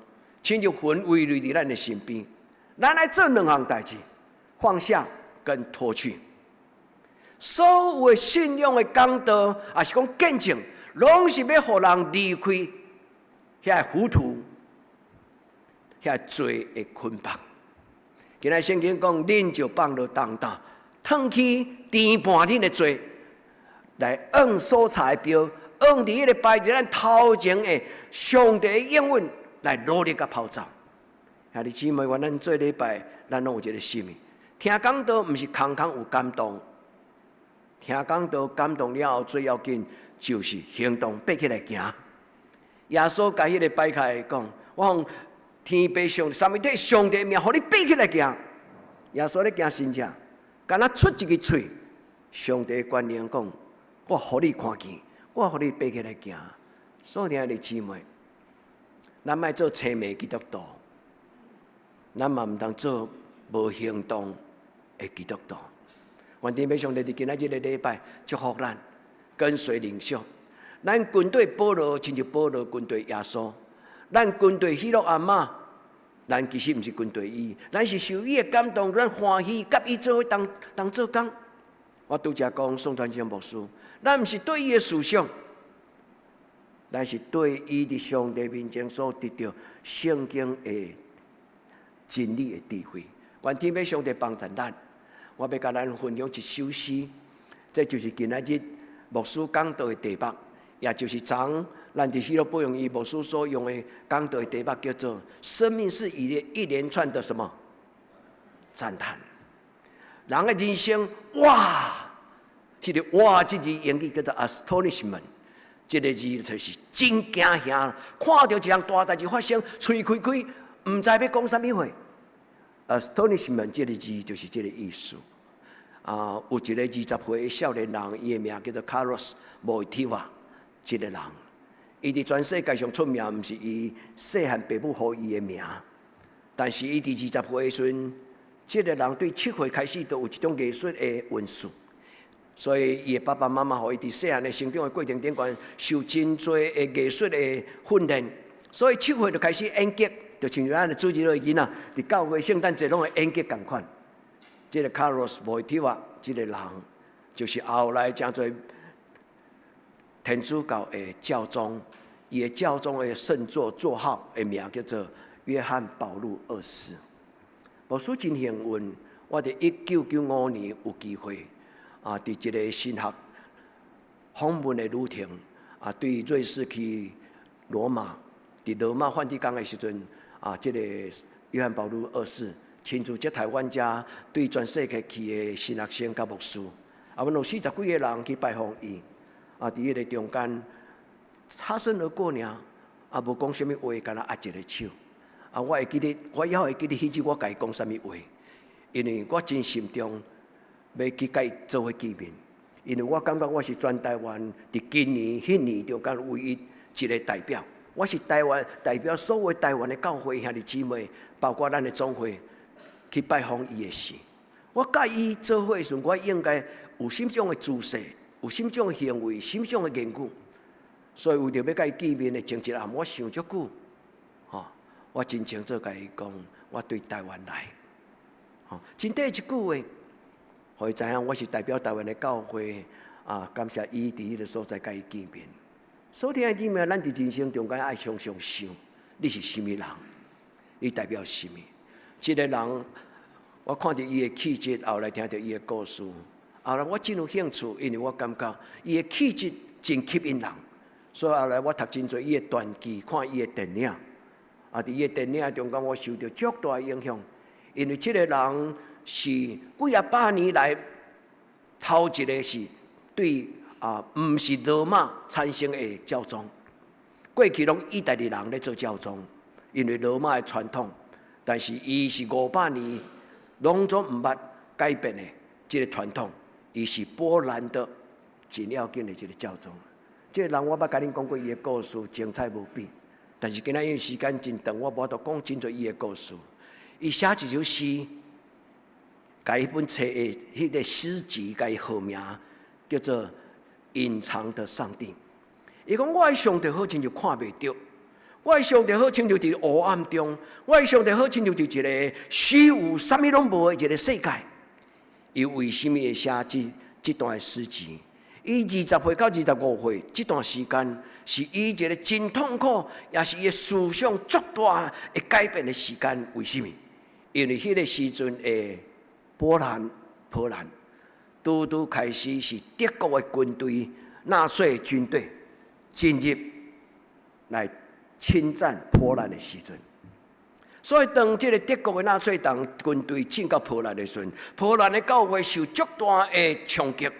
親像雲圍繞佇咱的身邊，咱愛做兩項代誌：放下跟脫去。所有的信仰的講道，抑是講見證，攏是欲予人離開遐个糊塗，遐罪的捆綁。今仔聖經講，恁就放落重擔，褪去纏絆恁的罪，來按所差的標，按佇彼個擺佇咱頭前的上帝的應允來努力共跑走。兄弟姊妹，願咱做禮拜，咱攏有這个心。聽講道毋是空空有感動，聽講道感動了後，最要緊就是行動，爬起來行。耶穌共彼个擺開講：我奉天父上三位一體上帝的名，予你爬起來行。耶穌咧行神跡，敢若出一支喙，上帝權能講：我予你看見，我予你爬起來行。所以兄弟姊妹，咱莫做青盲基督徒，咱嘛毋通做無行動的基督徒。願天父上帝佇今仔這个禮拜祝福咱，跟隨領袖。咱跟綴保羅，親像保羅跟綴耶穌；咱跟綴喜樂阿媽，咱其實毋是跟綴伊，咱是受伊的感動，咱歡喜佮伊做伙同同做工。我拄才講宋傳祥牧師，咱毋是對伊的思想，咱是對伊佇上帝面前所得著聖經的真理的智慧。願天父上帝幫助咱。我欲共咱分享一首詩，這就是今仔日牧師講道的題目，也就是昨咱佇喜樂保養院牧師所用的講道的題目，叫做“生命是一連一連串的什麼讚嘆”。人的人生，哇！這个哇，這字英語叫做 astonishment，這个字就是真驚嚇，看著一項大代誌發生，喙開開，毋知欲講啥物話。astonishment 這个字就是這个意思。啊，有一个20歲的少年人，伊的名叫做卡洛斯·莫提瓦，這个人，伊佇全世界上出名，毋是伊細漢爸母予伊的名，但是伊佇20歲的時陣，這个人對7歲開始就有一種藝術的恩賜，所以伊的爸爸媽媽予伊佇細漢的成長的過程頂懸受真濟的藝術的訓練，所以七歲就開始演劇，就親像咱的主日的囡仔，佇教會聖誕節攏會演劇仝款。這个卡洛斯·莫提瓦這个人，就是後來成做天主教的教宗，伊的教宗的聖座座號的名叫做約翰保祿二世。牧師真幸運，我佇1995年有機會啊，佇一个神學訪問的旅程啊，對瑞士去羅馬，佇羅馬梵蒂岡的時陣啊，這个約翰保祿二世親自接待阮遮對全世界去的神學生佮牧師，啊，阮有四十幾个人去拜訪伊，啊，佇彼个中間擦身而過爾，啊，無講啥物話，干焦握一个手。啊，我會記得，我猶會記得彼日我共伊講啥物話，因為我真慎重欲去共伊做伙見面，因為我感覺我是全台灣佇今年、彼年中間唯一一个代表，我是台灣代表所有台灣的教會兄弟姊妹，包括咱的總會去拜訪伊的時，我佮伊做伙的時陣，我應該有啥物種的姿勢，有啥物種的行為，啥物種的言語，所以為著欲共伊見面的前一暗，我想足久，吼，我真清楚共伊講，我對台灣來，吼，真短一句話，予伊知影我是代表台灣的教會，啊，感謝伊佇彼个所在共伊見面。所以兄弟姊妹，咱佇人生中間愛常常想，你是啥物人？你代表啥物？這个人，我看著伊的氣質，後來聽著伊的故事，後來我真有興趣，因為我感覺伊的氣質真吸引人，所以後來我讀真濟伊的傳記，看伊的電影。啊，佇伊的電影中間，我受著足大的影響，因為這个人是幾仔百年來頭一个是對啊，毋是羅馬產生的教宗。過去攏意大利人咧做教宗，因為羅馬的傳統。但是伊是500年攏總毋捌改變的這个傳統，伊是波蘭的真要緊的一个教宗。這个人我捌共恁講過伊的故事，精彩無比。但是今仔因為時間真長，我無法度講真濟伊的故事。伊寫一首詩，共彼本冊的彼个詩集，共伊號名叫做《隱藏的上帝》。伊講我的上帝好親像看袂著，我的上帝好親像佇黑暗中，我的上帝好親像佇一个虛無、啥物攏無的一个世界。伊為啥物會寫這這段的詩集？伊20歲到25歲這段時間，是伊一个真痛苦，也是伊思想足大的改變的時間。為什麼？因為彼个時陣的波蘭，波蘭拄拄開始是德國的軍隊、納粹軍隊進入來侵佔波蘭的時陣。所以當這个德國的納粹黨軍隊進到波蘭的時陣，波蘭的教會受足大的衝擊。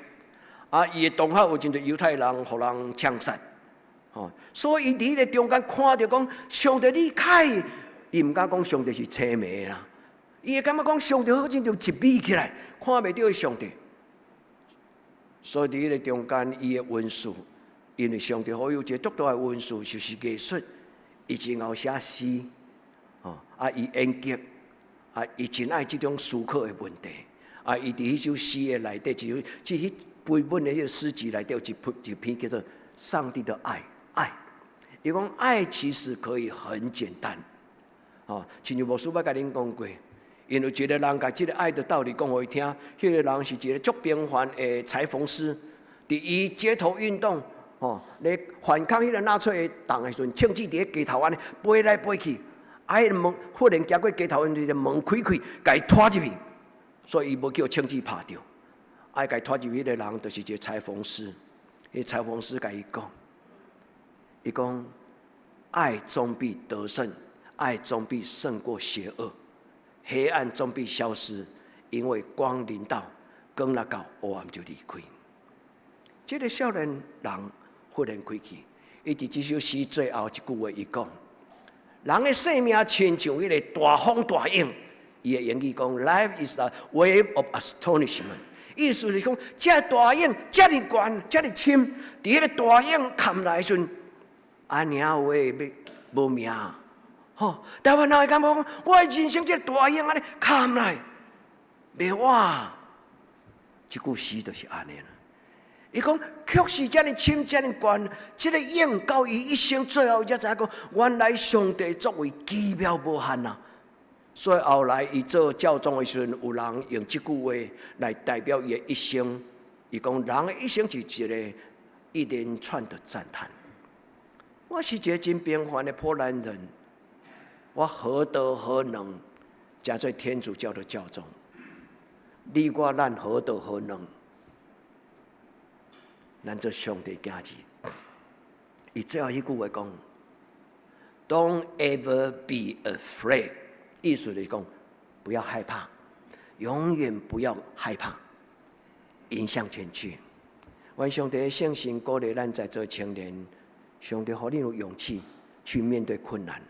啊！伊的同學有真濟猶太人，予人槍殺，吼！所以伊佇彼个中間看著講，上帝你開，伊毋敢講上帝是青暝啦，伊會感覺講上帝好像就一眯起來，看袂著上帝。所以佇彼个中間，伊的恩賜，因為上帝予伊有一个獨特的恩賜，就是藝術，伊真𠢕寫詩，吼！啊，伊演劇，啊，伊真愛這種思考的問題，啊，伊佇彼首詩的內底，就這彼本的彼个詩集內底有一篇叫做《上帝的愛》，愛，伊講愛其實可以很簡單，吼，親像牧師捌共恁講過，因為一個人共這个愛的道理講予伊聽，彼个人是一个足平凡的裁縫師，佇伊街頭運動，吼，咧反抗彼个納粹黨的時陣，槍支佇咧街頭按呢飛來飛去，啊，彼个門忽然行過街頭，一個門開開，共伊拖入去，所以伊無予槍支拍著。愛共伊拖入去彼个人，就是一个裁縫師。彼裁縫師共伊講，伊講愛總必得勝，愛總必勝過邪惡，黑暗總必消失，因為光臨到，光若到，黑暗就離開。這个少年人忽然開氣，伊佇這首詩最後一句話，伊講：人的生命親像彼个大風大湧。伊的英語講：Life is a wave of astonishment。意思是講，這大湧遮爾懸，遮爾深，佇彼个大湧冚來時陣，按呢話欲無命。吼，台灣人會感覺講，我的人生這個大湧按呢冚來，袂活。這句詩就是按呢啦。伊講，確實遮爾深，遮爾懸，這个湧到伊一生最後，伊才知影講，原來上帝作為奇妙無限啊！所以後來伊做教宗的時陣，有人用這句話來代表伊的一生。伊講，人的一生是一个一連串的讚嘆。我是一个真平凡的波蘭人，我何德何能，成做天主教的教宗？你我咱何德何能？咱做上帝囝兒。伊最後彼句話講：Don't ever be afraid。意思就是講，不要害怕，永遠不要害怕，迎向前去。願上帝的聖神鼓勵咱在座青年，上帝予你有勇氣去面對困難，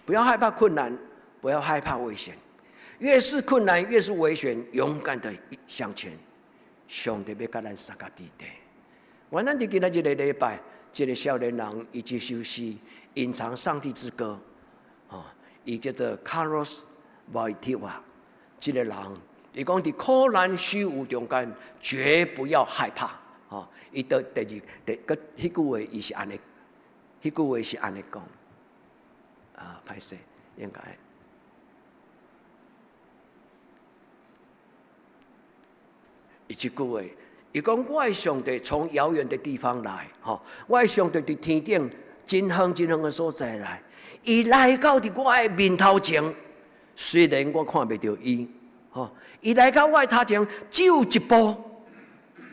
不要害怕困難，不要害怕危險。越是困難，越是危險，勇敢的向前。上帝欲佮咱相佮佇底。願咱佇今仔日這個禮拜，這个少年人伊這首詩隱藏上帝之歌，吼，伊叫做 Carlos Wojtyła，這个人，伊講佇苦難虛無中間，絕不要害怕。吼，伊的第二第閣彼句話，伊是按呢，彼句話是按呢講。啊，歹勢，應該。伊這句話，伊講我的上帝從遙遠的地方來，吼，我的上帝佇天頂真遠真遠的所在來，伊來到佇我的面頭前，雖然我看袂著伊，吼，伊來到我的頭前只有一步，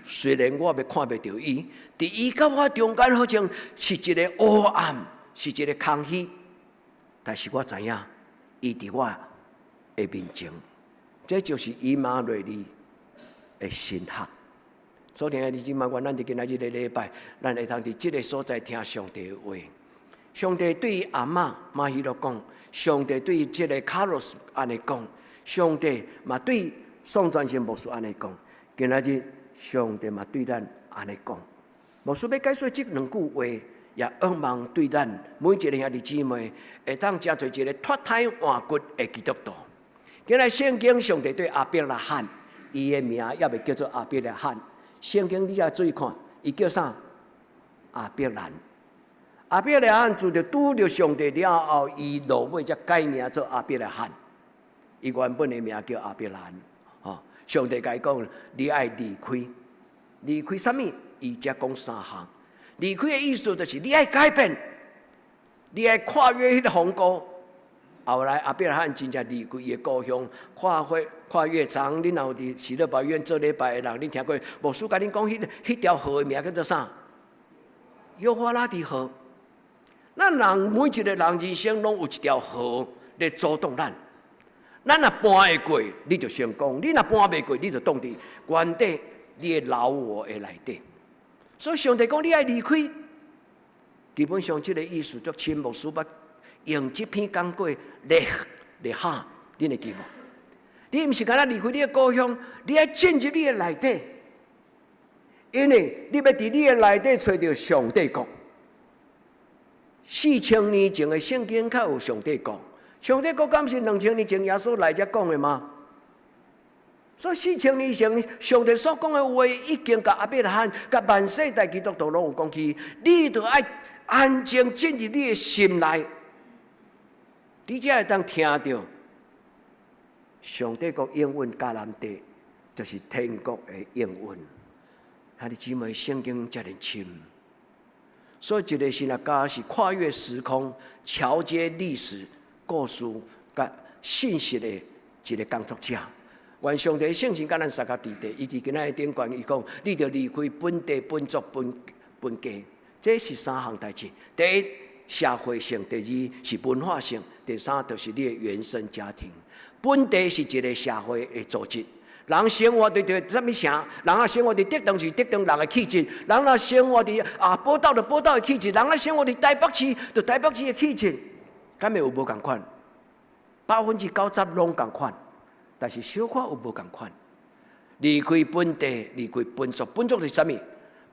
雖然我欲看袂著伊，佇伊佮我中間好像是一个黑暗，是一个空虛，但是我知影，伊佇我的面前，這就是以馬內利的神學。所以，兄弟姊妹，願咱佇今仔日个禮拜，咱會通佇這个所在聽上帝的話。上帝對伊阿嬤馬希洛講，上帝對這个卡洛斯按呢講，上帝嘛對宋傳承牧師按呢講。今仔日上帝嘛對咱按呢講。牧師欲解說這兩句話，也向望對咱每一個兄弟姊妹，會當成做一个脫胎換骨的基督徒。今仔聖經上帝對亞伯拉罕，伊的名猶未叫做亞伯拉罕。聖經你也注意看，伊叫啥？亞伯蘭。亞伯拉罕自著拄著上帝了後，伊落尾才改名做亞伯拉罕。伊原本的名叫亞伯蘭。吼，上帝共伊講，你愛離開，離開啥物？伊才講三項。離開的意思就是你愛改變，你愛跨越彼個鴻溝。後來亞伯拉罕真正離開伊的故鄉，跨越長。恁若有佇喜樂保育院做禮拜的人，恁聽過牧師共恁講，彼條河的名叫做啥？幼發拉底河。咱人每一個人人生攏有一條河咧阻擋咱。咱若搬會過，你就成功；你若搬袂過，你就擋佇原底你的老我的內底。所以上帝講你愛離開，基本上這個意思足深。牧師捌用這篇講過列列下，恁會記無？你毋是干焦離開你的故鄉，你愛進入你的內底，因為你欲佇你的內底揣著上帝國。4000年前的聖經較有上帝國，上帝國敢是2000年前耶穌來才講的嗎？所以四千年前上帝所講的話，已經共亞伯拉罕、共萬世代基督徒攏有講起。你著愛安靜進入你的心內，你才會當聽著上帝國應允迦南地，就是天國的應允。兄弟姊妹，聖經遮爾深，所以一個神學家是跨越時空、橋接歷史故事、佮信息的一個工作者。願上帝聖神佮咱相佮佇地，伊佇今仔日頂懸，伊講：你著離開本地、本族、本家，這是三項代誌。第一，社會性；第二是文化性；第三就是你的原生家庭。本地是一個社會的組織。人生活佇佇啥物城？人啊生活佇竹東是竹東人的氣質；人若生活佇寶島就寶島的氣質；人若生活佇台北市就台北市的氣質。敢會有無仝款？90%攏仝款，但是小可有無仝款。離開本地，離開本族，本族是啥物？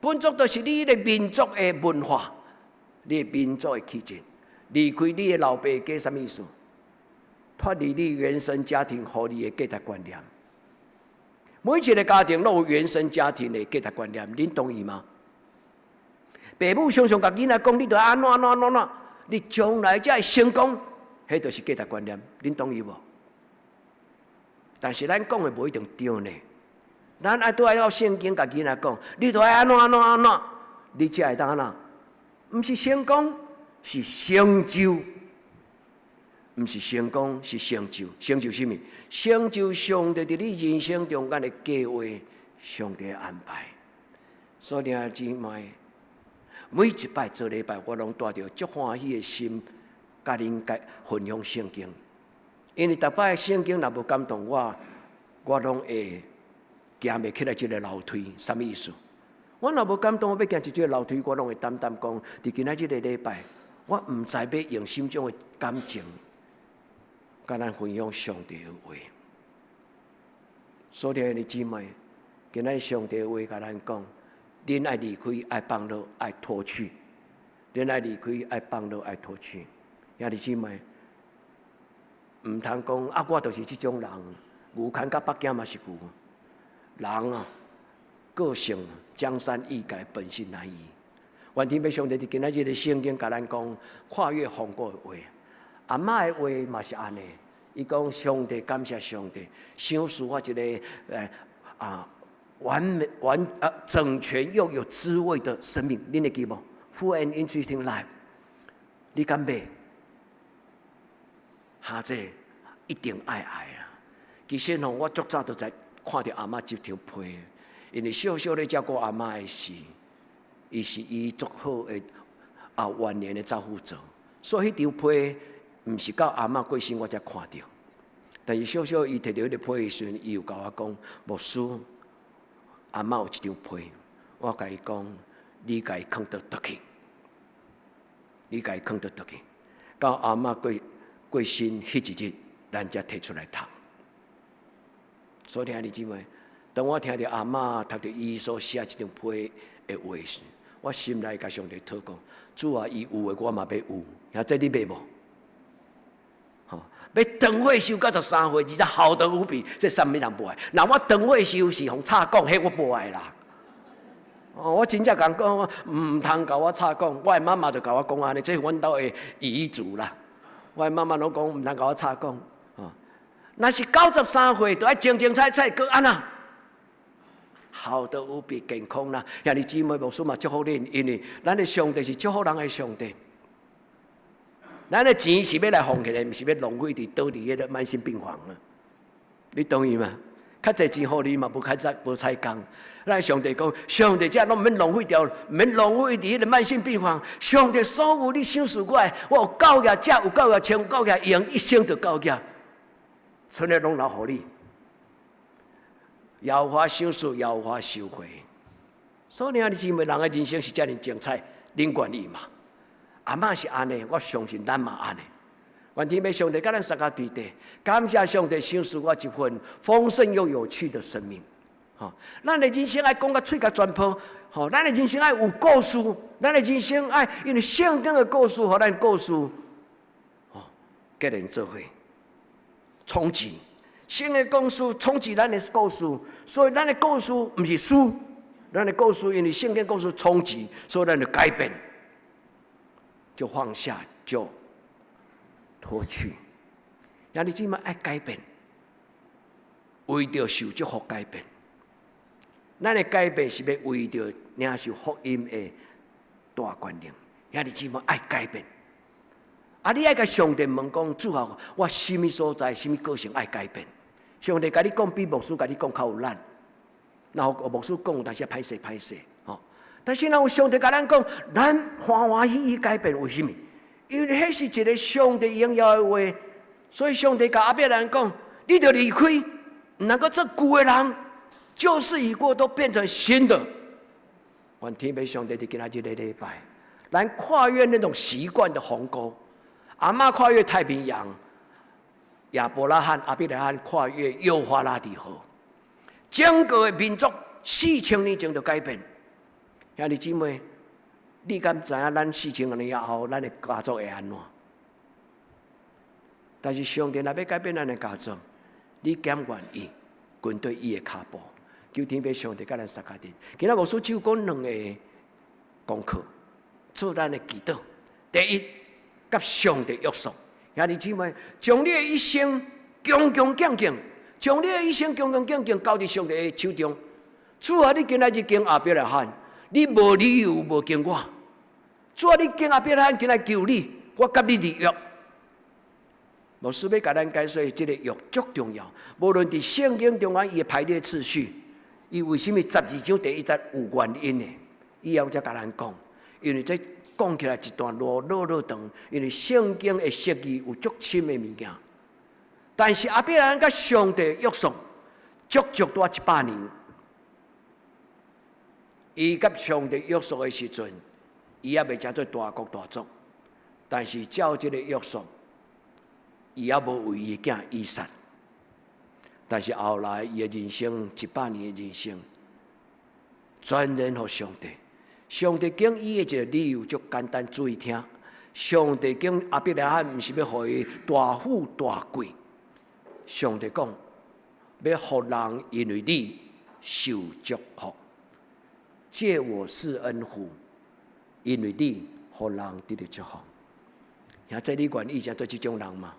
本族就是你的民族的文化，你的民族的氣質。離開你的老爸家，啥物意思？脫離你原生家庭予你的價值觀念。每一個家庭攏有原生家庭的價值觀念，恁同意嗎？爸母常常共囡仔講，你著按怎按怎按怎，你將來才會成功，彼就是價值觀念，恁同意無？但是咱講的無一定對呢。咱愛拄愛到聖經共囡仔講，你著愛按怎按怎按怎，你才會當按怎？毋是成功，是成就。毋是成功，是成就。成就啥物？成就上帝佇你人生中間的計劃，上帝的安排。所以兄弟姊妹，每一擺做禮拜，我攏帶著足歡喜的心，共恁來分享聖經。因為逐擺聖經若無感動我，我攏會行袂起來這個樓梯。啥物意思？我若無感動，我欲行一這個樓梯，我攏會擔擔講，佇今仔這個禮拜，我毋知欲用啥種的感情，共咱分享上帝的話。所以兄弟姊妹，今仔上帝的話共咱講，恁愛離開，愛放落，愛脫去；恁愛離開，愛放落，愛脫去。兄弟姊妹，毋通講啊！我就是這種人，牛牽到北京嘛是牛。人啊，個性江山易改，本性難移。願天父上帝佇今仔日的聖經共咱講跨越鴻溝的話，阿嬤的話嘛是按呢。伊講上帝感謝上帝，賞賜我一個完美完整全又有滋味的生命，恁會記無？Full and interesting life，你敢買？哈，這一定愛愛啊！其實吼，我足早就在看著阿嬤這張被，因為小小咧照顧阿嬤的時，伊是伊足好的晚年的照護者，所以彼張被毋是到阿嬤過身我才看著。但是小小伊提著彼个被的時陣，伊有共我講，牧師，阿嬤有一張被，我共伊講，你共伊囥倒倒去，你共伊囥倒倒去，到阿嬤過身彼一日，咱才提出來讀。所以兄弟姊妹，當我聽著阿嬤讀著伊所寫這張被的話時，我心內共上帝禱告：主啊，伊有的我嘛欲有，遐這你欲無？吼，欲長歲壽93歲，而且好得無比，這啥物人無愛？若我長歲壽是予吵講，彼我無愛啦。哦，我真正共講，毋通共我吵講，我的媽媽就共我講按呢，這是阮兜的遺囑啦。我的媽媽攏講，毋通共我吵講。哦，若是93歲，就愛精精彩彩，閣按怎？好得無比，健康啦。兄弟姊妹，牧師嘛祝福恁，因為咱的上帝是祝福人的上帝。咱的錢是欲來奉獻的，毋是欲浪費佇倒佇彼个慢性病房啊！你同意嗎？較濟錢予你嘛，無較濟無彩工。咱上帝講，上帝這攏毋免浪費掉，毋免浪費佇彼个慢性病房。上帝所有你賞賜我的，我有夠額食，有夠額穿，有夠額用，一生就夠額，剩的攏留予你。耶和華賞賜，耶和華收回。所以兄弟姊妹，人的人生是遮爾精彩，恁願意嗎？阿嬤是按呢，我相信咱嘛按呢。願天父上帝佮咱相佮佇佇，感謝上帝賞賜我一份豐盛又有趣的生命。吼，咱的人生愛講甲喙甲全破，吼，咱的人生愛有故事，咱的人生愛因為聖經的故事，予咱故事，吼，結連做伙，衝擊。聖經的故事衝擊咱的故事，所以咱的故事毋是輸，咱的故事因為聖經故事衝擊，所以咱就改變，就放下，就脫去。兄弟姊妹愛改變，為著受祝福改變。咱的改變是欲為著領受福音的大權能。兄弟姊妹愛改變。啊！你愛共上帝問講，主啊，我啥物所在、啥物個性愛改變？上帝共你講比牧師共你講較有力。然後牧師講，但是歹勢歹勢，吼。但是若有上帝共咱講，咱歡歡喜喜改變，為啥物？因為彼是一個上帝榮耀的話，所以上帝共亞伯蘭講：你著離開，毋通閣做舊的人，舊事已過，都變成新的。願天父上帝佇今仔日的禮拜，咱跨越那種習慣的鴻溝。阿嬤跨越太平洋，亞伯拉罕、亞比拉罕跨越幼發拉底河，整個的民族4000年前就改變。兄弟姊妹，你敢知影咱四千年後，咱的家族會按怎？但是上帝若欲改變咱的家族，你敢願意跟隨伊的跤步？求天父上帝佮咱相佮佇。今仔牧師只有講兩個功課，做咱的祈禱。第一，佮上帝約束。兄弟姊妹，將你的一生恭恭敬敬，將你的一生恭恭敬敬交佇上帝的手中。主啊，你今仔日揀亞伯拉罕，你無理由無揀我。主啊，你揀亞伯拉罕，今仔求你，我佮你立約。牧師欲共咱解說，這個約足重要。無論佇聖經中間伊的排列次序，伊為啥物12章第一節有原因的？以後才共咱講，因為這講起來一段路落落長，因為聖經的釋義有足深的物件。但是亞伯拉罕佮上帝約束，足足拄100年。伊佮上帝約束的時陣，伊猶未成做大國大族，但是照這個約束，伊猶無為伊囝以撒。但是後來伊的人生一百年的人生，全然予上帝。上帝揀伊的一個理由足簡單，注意聽。上帝揀亞伯拉罕，毋是欲予伊大富大貴。上帝講，欲予人因為你受祝福，借我施恩福，因為你予人得著祝福。兄弟，你願意成做這種人嗎？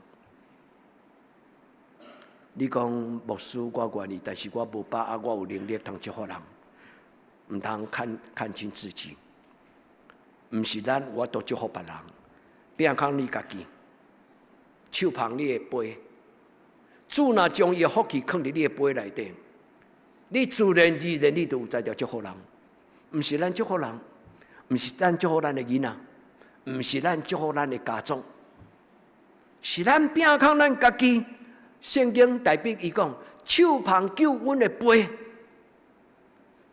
你講牧師，我願意，但是我無把握，我有能力通祝福人，毋通看看輕自己。毋是咱有法度祝福別人，摒空你家己，手捧你的杯，主若將伊的福氣囥佇你的杯內底，你自然而然你就有才調祝福人。毋是咱祝福人，毋是咱祝福咱的囡仔，毋是咱祝福咱的家族，是咱摒空咱家己。聖經代表伊講，手捧救恩的杯。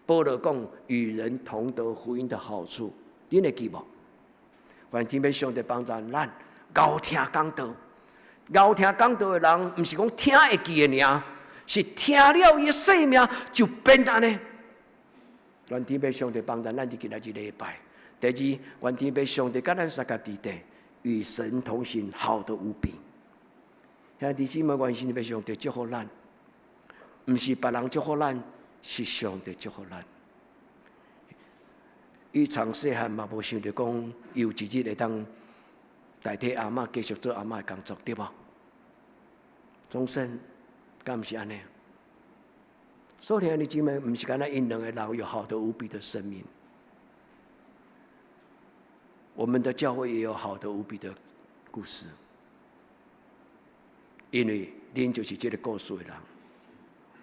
保羅講，與人同得福音的好處，恁會記無？願天父上帝幫助咱，𠢕聽講道，𠢕聽講道的人，毋是講聽會記的爾，是聽了伊的生命就變按呢。願天父上帝幫助咱佇今仔日禮拜。第二，願天父上帝佮咱相佮佇佇，與神同行，好得無比。兄弟姊妹，願天父上帝祝福咱，毋是別人祝福咱，是上帝祝福咱。伊從細漢嘛無想著講，有一日會當代替阿嬤繼續做阿嬤的工作，對無？終身敢毋是按呢？所以兄弟姊妹，毋是干焦𪜶兩个人有好的無比的生命，我們的教會也有好的無比的故事。因為恁就是這個故事的人。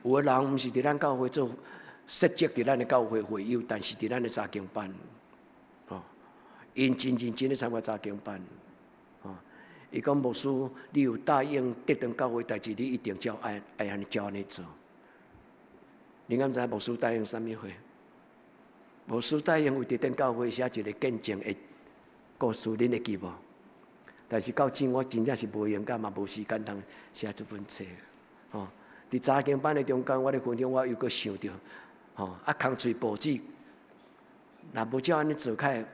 有的人毋是佇咱教會做設職，佇咱的教會會友，但是佇咱的查經班，哦，𪜶真認真咧參加查經班，哦，伊講牧師，你有答應得長教會代誌，你一定照愛愛按呢照按呢做。你敢知牧師答應啥物話？牧師答應為得長教會寫一個見證的故事，恁會記無？但是到今我真正是無閒甲嘛無時間通寫這本冊，吼。佇查經班的中間，我咧分享，我又閣想著，吼，啊，空喙報紙，若無照按呢做，較會，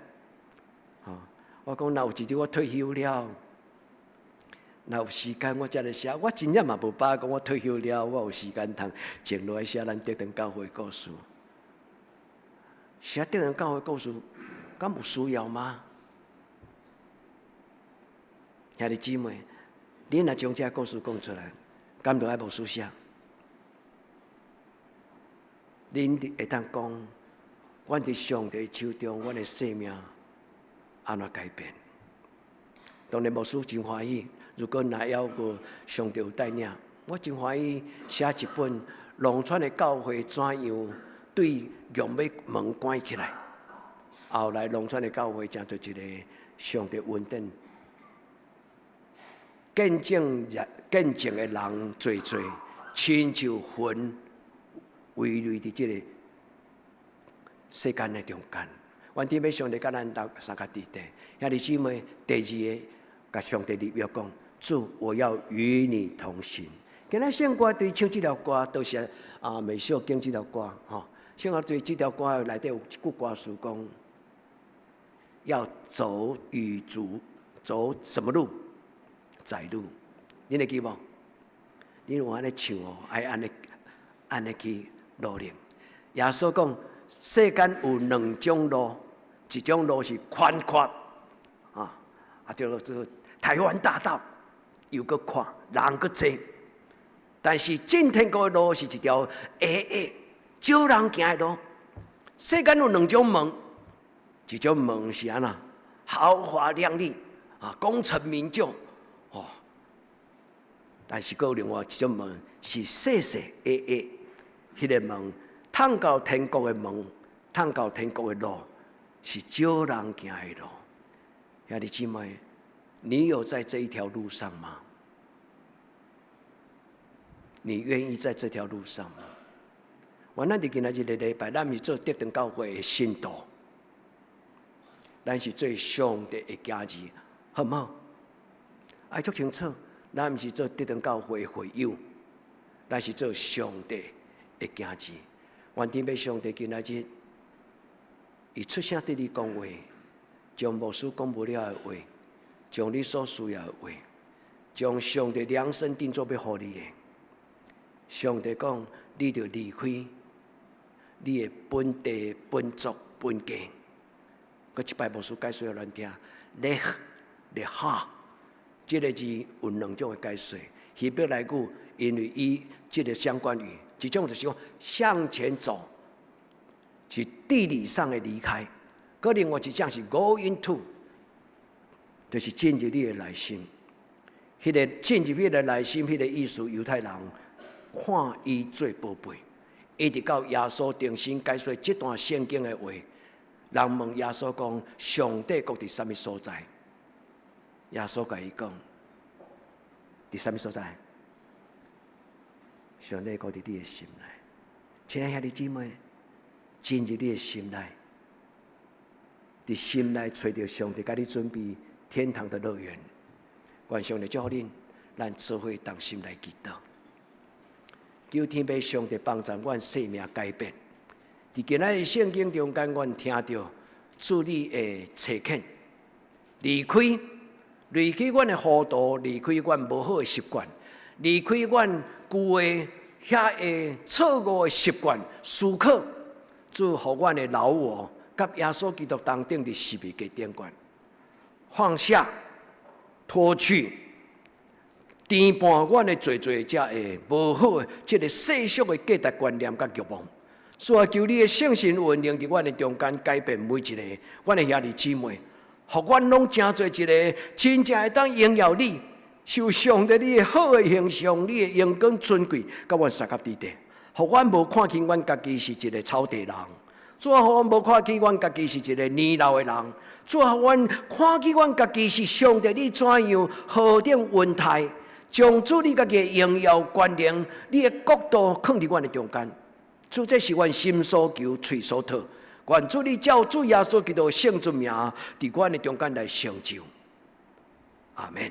吼，我講若有一日我退休了，若有時間我才來寫。我真正嘛無把握講我退休了，我有時間通靜落來寫咱得長教會故事。寫得長教會故事，敢有需要嗎？兄弟姊妹，恁若將這個故事講出來，敢著愛牧師寫？恁會當講，阮佇上帝手中，阮的生命按怎改變？當然牧師真歡喜，如果若猶閣上帝有帶領，我真歡喜寫一本農村的教會怎樣對玉尾門關起來，後來農村的教會成做一個上帝恩典見證人見證的人濟濟，親像雲圍圍佇這個世間的中間。願天父上帝佮咱鬥相共佇咧，兄弟姊妹，第二个，共上帝立約講，主，我要與你同行。今仔聖歌隊唱這條歌，都是啊，美秀經這條歌，吼。聖歌隊這條歌內底有一句歌詞講，要走與主走什麼路？窄路，恁會記無？恁有按呢唱哦，愛按呢按呢去努力。耶穌講，世間有兩種路，一種路是寬闊，啊啊，叫做台灣大道，又閣闊，人閣濟。但是進天國的路是一條狹狹少人行的路。世間有兩種門，一種門是按怎豪華靚麗啊，功成名就哦。但是閣有另外一種門是細細狹狹，彼個門通到天國的門，通到天國的路是少人行的路。兄弟姊妹，你有在這一條路上嗎？你願意在這條路上嗎？我咱佇今仔日個禮拜，咱毋是做得長教會的信徒，咱是做上帝的囝兒，好毋好？愛足清楚，咱毋是做得長教會的會友，咱是做上帝的囝兒。願天父上帝今仔日，伊出聲對你講話，將牧師講無了的話，將你所需要的話，將上帝量身定做欲予你的。上帝講，你著離開你的本地、本族、本家。閣一擺牧師解說予咱聽，lech lecha，這個字有兩種的解說。希伯來語因為伊這個相關語，一種就是講向前走，是地理上的離開；閣另外一種是 go into，就是進入你的內心。彼個進入彼個內心，彼個意思，猶太人看伊做寶貝，一直到耶穌重新解說這段聖經的話，人問耶穌講：上帝國佇啥物所在？耶穌共伊講：佇啥物所在？上帝國佇你的心內。親愛兄弟姊妹，進入你的心內，佇心內揣著上帝共你準備天堂的樂園。願上帝祝福恁，咱做伙同心來祈禱。求天父上帝幫助阮生命改變。佇今仔日聖經中間，阮聽著主你的差遣，離開離開阮的糊塗，離開阮無好的習慣，離開阮舊的遐个錯誤的習慣思考，主予阮的老我，佮耶穌基督同釘佇十字架頂懸，放下、脫去，填滿阮的濟濟遮的無好的這个世俗的價值觀念佮欲望。所以求你的聖神運行佇阮的中間，改變每一个阮的兄弟姊妹，予阮攏成做一个真正會當榮耀你，受上帝你的好的形象，你的榮光尊貴，佮阮相佮佇地，予阮無看輕阮家己是一个草地人，主啊，予阮無看輕阮家己是一个年老的人，主啊，予阮看見阮家己是上帝你怎樣何等恩待，將主你家己的榮耀權能，你的國度囥佇阮的中間。主，這是阮心所求、喙所禱。願主你照主耶穌基督聖尊名，佇阮的中間來成就。阿門。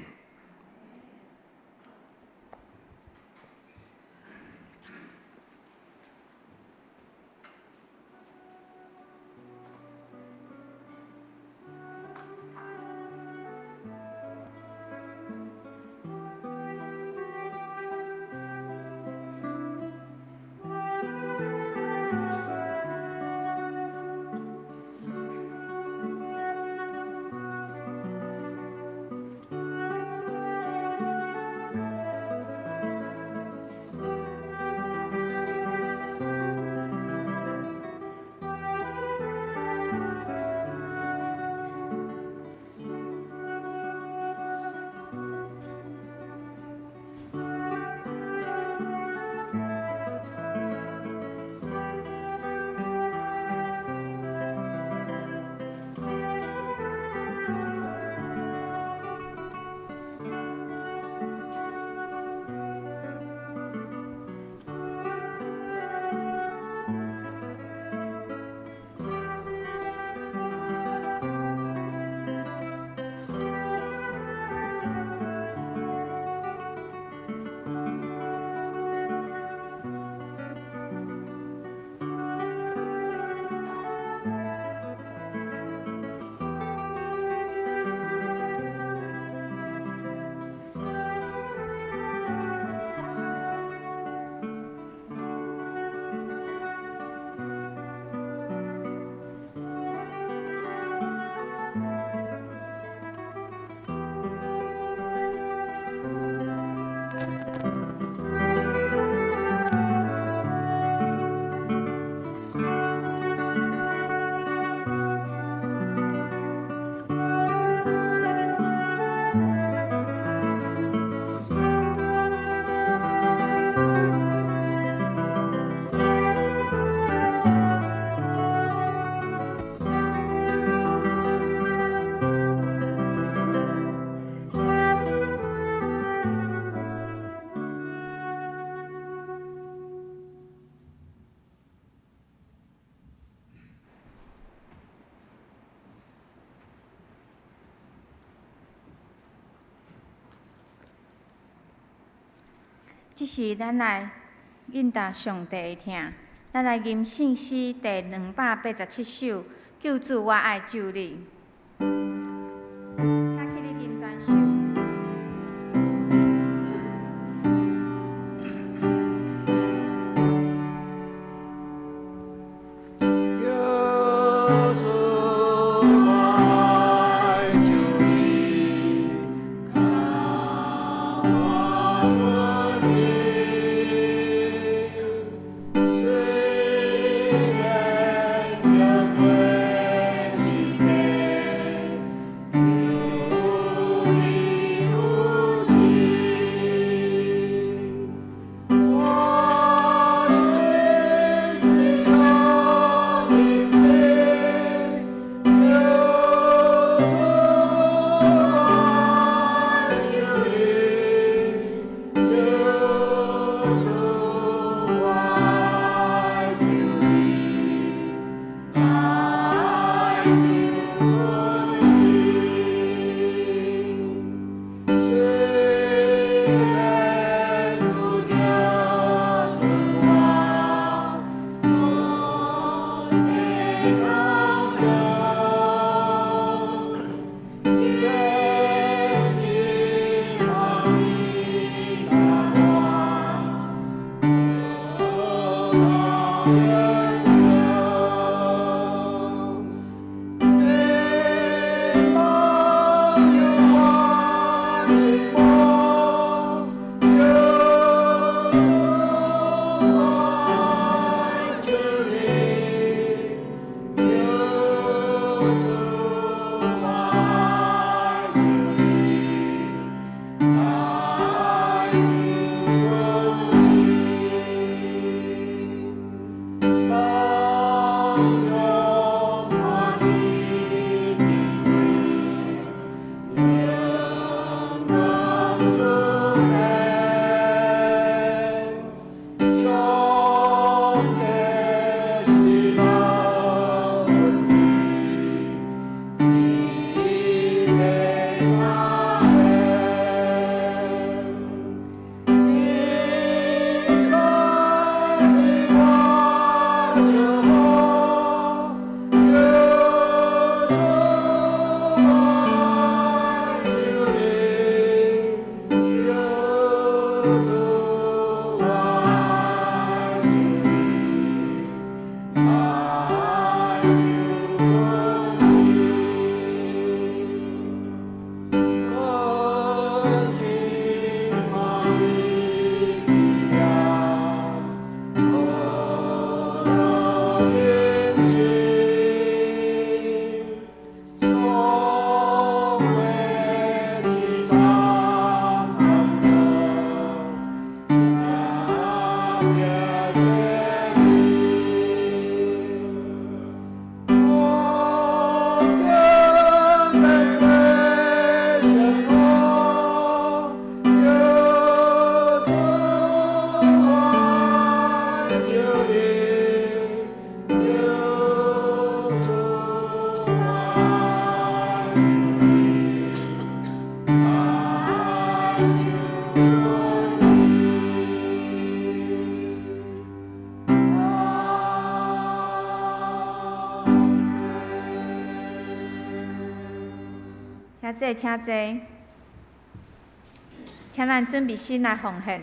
這時，咱來應答上帝的疼，咱來吟聖詩第287首，救主我愛救你。請起你吟全首。 我兄弟，请坐，请咱准备心来奉献。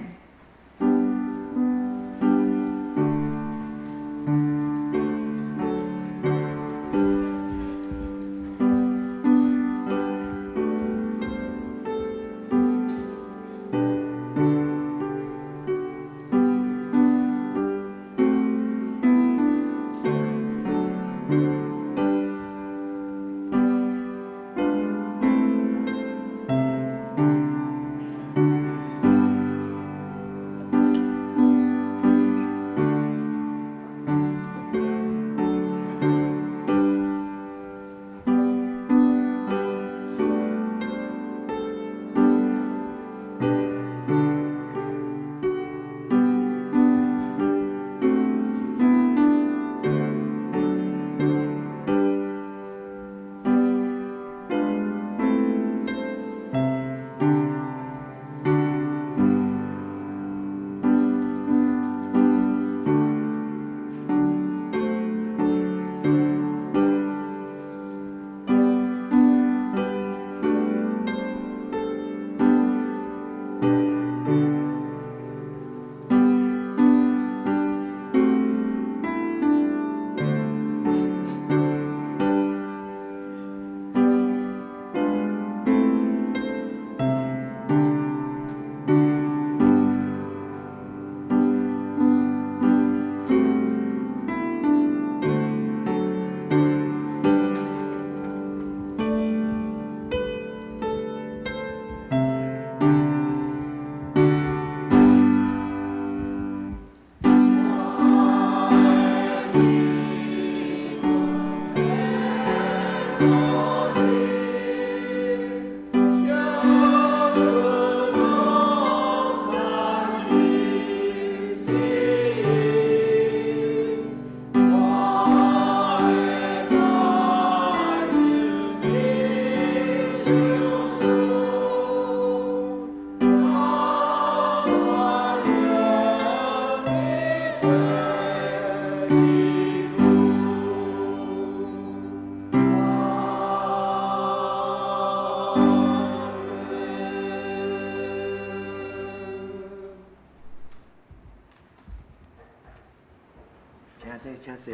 请坐，请坐。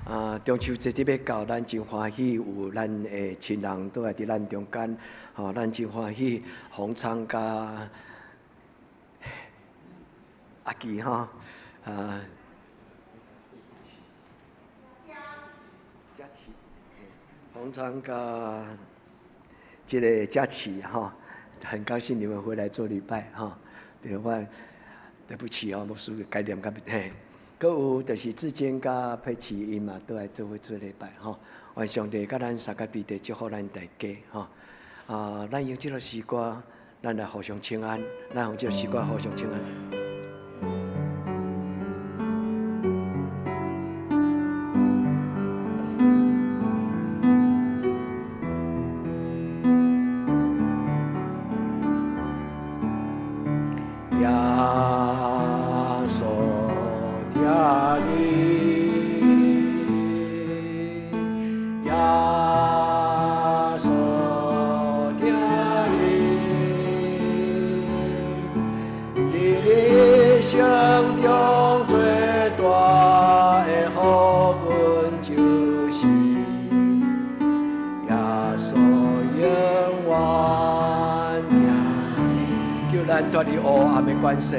啊，中秋节伫欲到，咱真歡喜有咱的親人倒來佇咱中間，吼，咱真歡喜洪昌佮阿基吼，啊，嘉琪，洪昌佮這个佳琪哈，很高興你們回來做禮拜哈。對，我對不起哦，牧師改念較嘿。閣有就是志堅佮佩奇𪜶嘛，都來做伙做禮拜吼。願上帝佮咱相佮佇佇祝福咱大家吼。啊，咱用這个詩歌，咱來互相請安，咱用這个詩歌互相請安。耶穌疼你，耶穌疼你，佇你生中最大的福分就是耶穌永遠疼你，求咱脫離黑暗的關係。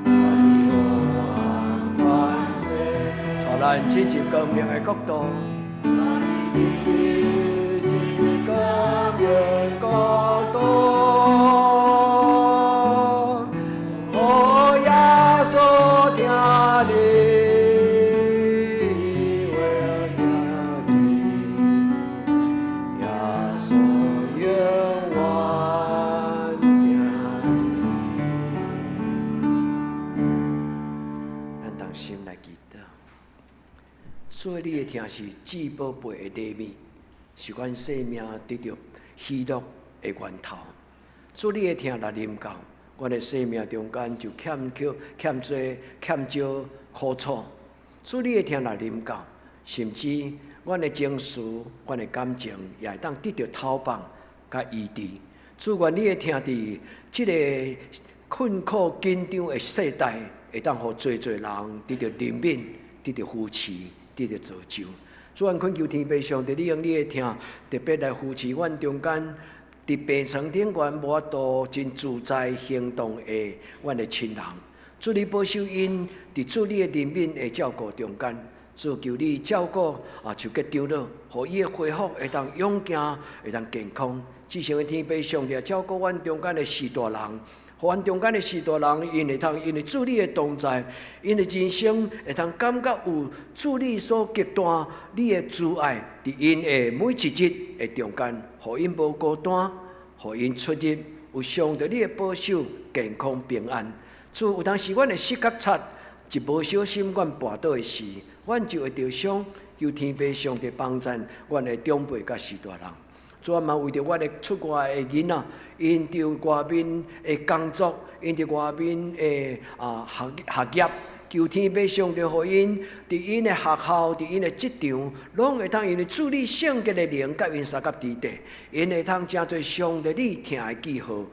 脫離黑暗關係，帶咱進入光明的國度。進入進入光明國度。哦，耶穌疼你，我疼你，耶穌永遠疼你。咱同心來祈禱。所以你的疼是至寶貝的禮物，是阮生命得著喜樂的源頭。主你的疼若臨到，阮的生命中間就欠缺、欠多、欠少苦楚。主你的疼若臨到，甚至阮的情緒、阮的感情也會當得著透放佮醫治。主願你的疼佇這个困苦緊張的世代，會當予濟濟人得著憐憫、得著扶持、得著造就。主願懇求天父上帝，你用你的疼特別來扶持阮中間佇病床頂懸無法度真自在行動的阮的親人。主你保守𪜶佇主你的憐憫的照顧中間，主求你照顧啊，手腳長老，予伊的恢復會當勇健，會當健康。至聖的天父上帝照顧阮中間的序大人，予阮中間的序大人，𪜶會通因為主你的同在，𪜶的人生會通感覺有主你所極大你的慈愛，佇𪜶的每一日的中間，予𪜶無孤單，予𪜶出入有上帝你的保守，健康平安。主有當時阮會失覺察，一無小心阮跋倒的時，阮就會著傷。求天父上帝幫贊阮的長輩佮序大人。主啊，嘛為著阮的出外的囡仔，𪜶佇外面的工作，𪜶佇外面的啊學學業，求天父上帝予𪜶佇𪜶的學校，佇𪜶的職場，攏會通因為主你聖潔的靈佮𪜶相佮佇佇，𪜶會通成做上帝你疼的記號。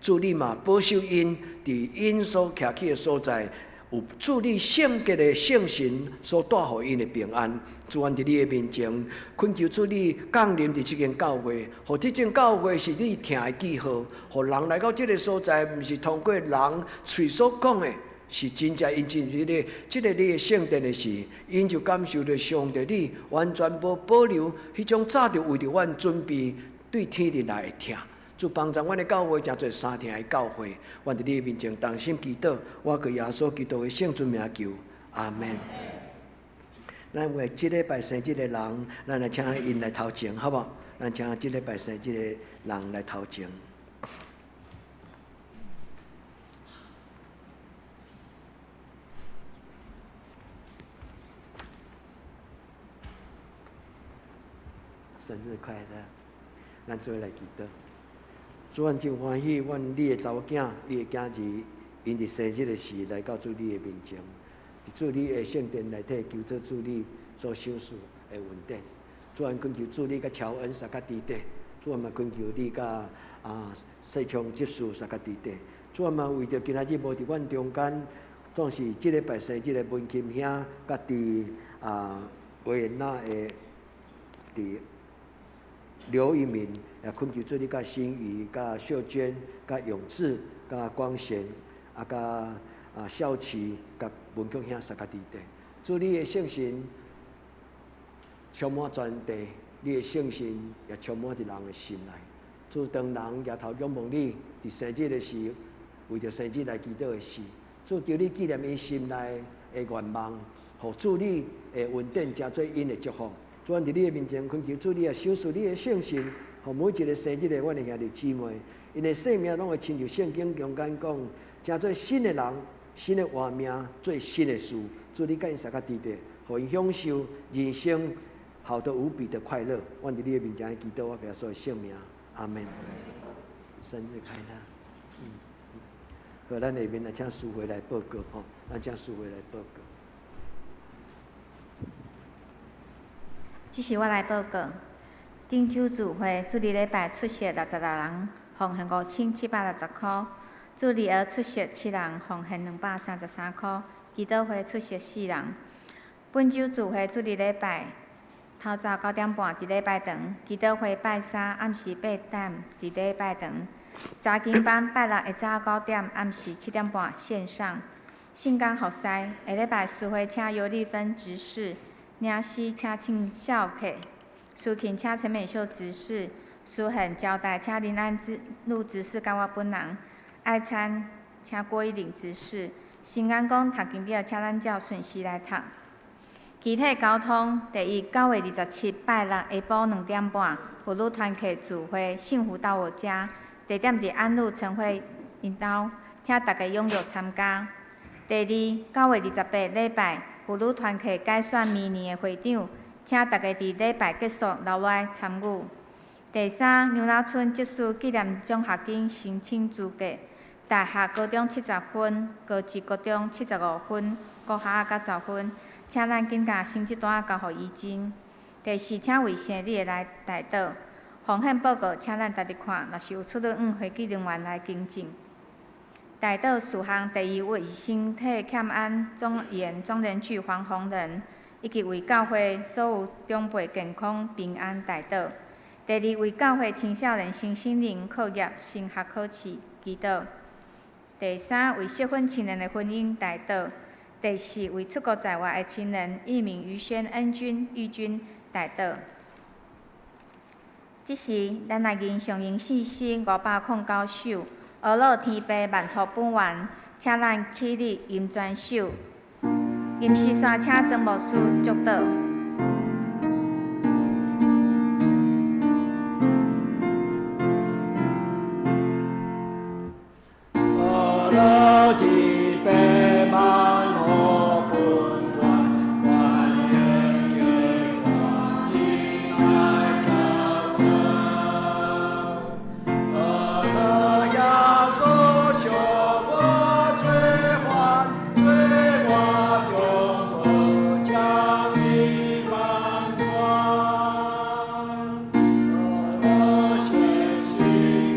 主你嘛保守𪜶佇𪜶所徛起的所在，有主你聖潔的聖神所帶予𪜶的平安。主，阮佇你的面前，懇求主你降臨佇這間教會，予這間教會是你疼的記號，予人來到這个所在，毋是通過人喙所講的，是真正𪜶進入這个你的聖殿的時，𪜶就感受著上帝你完全無保留彼種早就為著阮準備對天地來的疼。主幫助阮的教會，成做三疼的教會。阮佇你的面前同心祈禱，我靠耶穌基督的聖尊名求，阿門。咱為這禮拜生日的人，咱來請𪜶來頭前，好無？咱請這禮拜生日的人來頭前。生日快樂！咱做伙來祈禱。主，阮真歡喜，阮你的查某囝、你的囝兒，𪜶佇生日的時來到主你的面前，佇主你的聖殿內底求做主你所賞賜的恩典。主，阮懇求主你佮喬恩相佮佇佇，主，阮嘛懇求你佮啊世昌執事相佮佇佇。主，阮嘛為著今仔日無佇阮中間，總是這禮拜生日的文琴兄，佮佇啊維也納的佇劉一鳴，也懇求主你佮新宇、佮秀娟、佮永志、佮光賢，啊，佮啊孝琪、佮文強兄相佮佇佇。主你的聖神充滿全地，你的聖神也充滿佇人的心內。主，當人舉頭仰望你，佇生日的時，為著生日來祈禱的時，主，求你紀念𪜶心內的願望，予主你的恩典成做𪜶的祝福。主，阮佇你的面前懇求主，你也賞賜你的聖神，予每一个生日的阮的兄弟姊妹，𪜶的生命攏會親像聖經中間講，成做新的人，新的活命，做新的事。主，你佮𪜶相佮佇咧，予𪜶享受人生好得無比的快樂。阮佇你的面前祈禱，我耶穌的聖名，阿門。生日快樂！好，咱下面來請淑慧來報告吼，咱請淑慧來報告。這是我來報告。頂週聚會，主日禮拜出席66人，奉獻5760箍；主日學出席7人，奉獻233箍；祈禱會出席4人。本週聚會主日禮拜透早9點半佇禮拜堂，祈禱會拜三暗時8點佇禮拜堂，查經班拜六下早9點，暗時7點半線上。信工服侍，下禮拜司會請尤麗芬執事，領詩請慶孝客，司琴請陳美秀執事，司獻招待請林安之路執事佮我本人，愛餐請郭一玲執事，新安宮讀經表請咱照順序來讀。其他交通，第一，9月27拜六下晡2點半，婦女團契聚會，幸福到我家，地點佇安路晨會𪜶兜，請大家踴躍參加。第二，9月28禮拜，婦女團契改選明年的會長，請大家佇禮拜結束留落來參與。第三，牛仔村執事紀念獎學金申請資格，大學、高中70分，高職、高中75分，國學仔10分，請咱緊共成績單交予伊真。第四，請為生日的來代禱。奉獻報告，請咱逐日看，若是有出入院會計人員來更正。代禱事項，第一，為身體欠安莊嚴莊仁巨黃宏仁，以及為教會所有長輩健康平安代禱。第二，為教會青少年身心靈課業升學考試祈禱。第三，為適婚青年的婚姻代禱。第四，為出國在外的親人義敏、於軒、恩君、玉君代禱。這時，咱來吟誦吟四詩509首，阿樂天父萬福本願，請咱起立吟全首。吟詩煞請曾牧師祝禱。阿樂天父萬福本願，願願叫大人來交成。阿樂耶穌向我罪還，罪我中無將你萬關。阿樂先心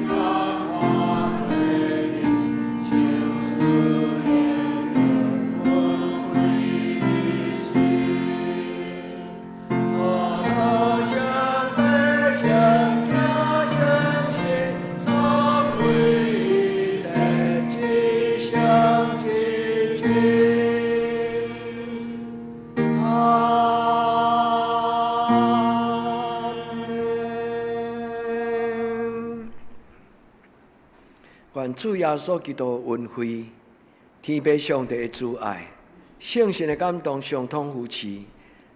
感化罪靈，求賜憐阮為你心。阿樂聖父聖子聖神，三位一體，至聖至真。阿門。願主耶穌基督的恩惠，天父上帝的慈愛，聖神的感動相通扶持，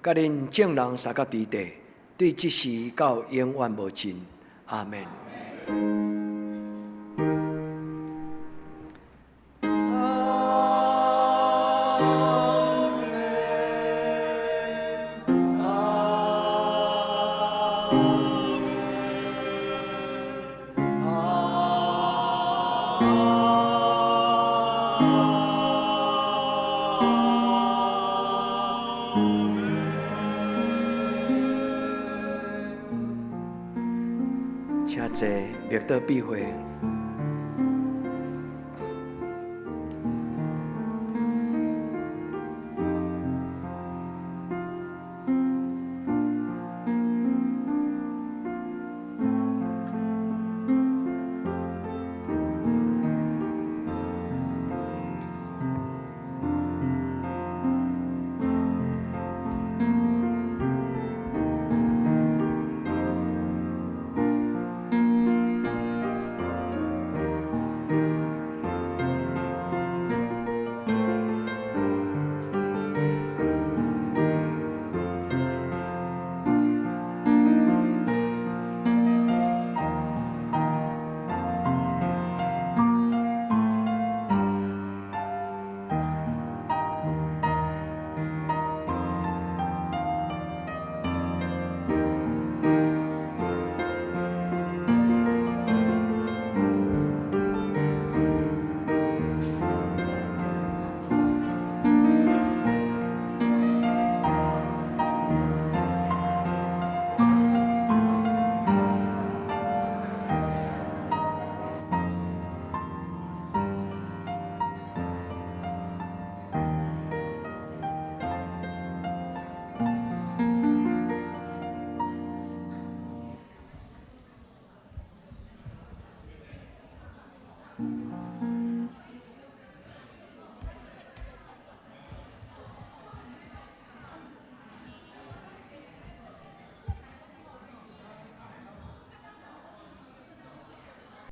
佮恁眾人相佮佇咧，對這時到永遠無盡。阿門。阿門。阿門。阿門。請坐，默禱閉會。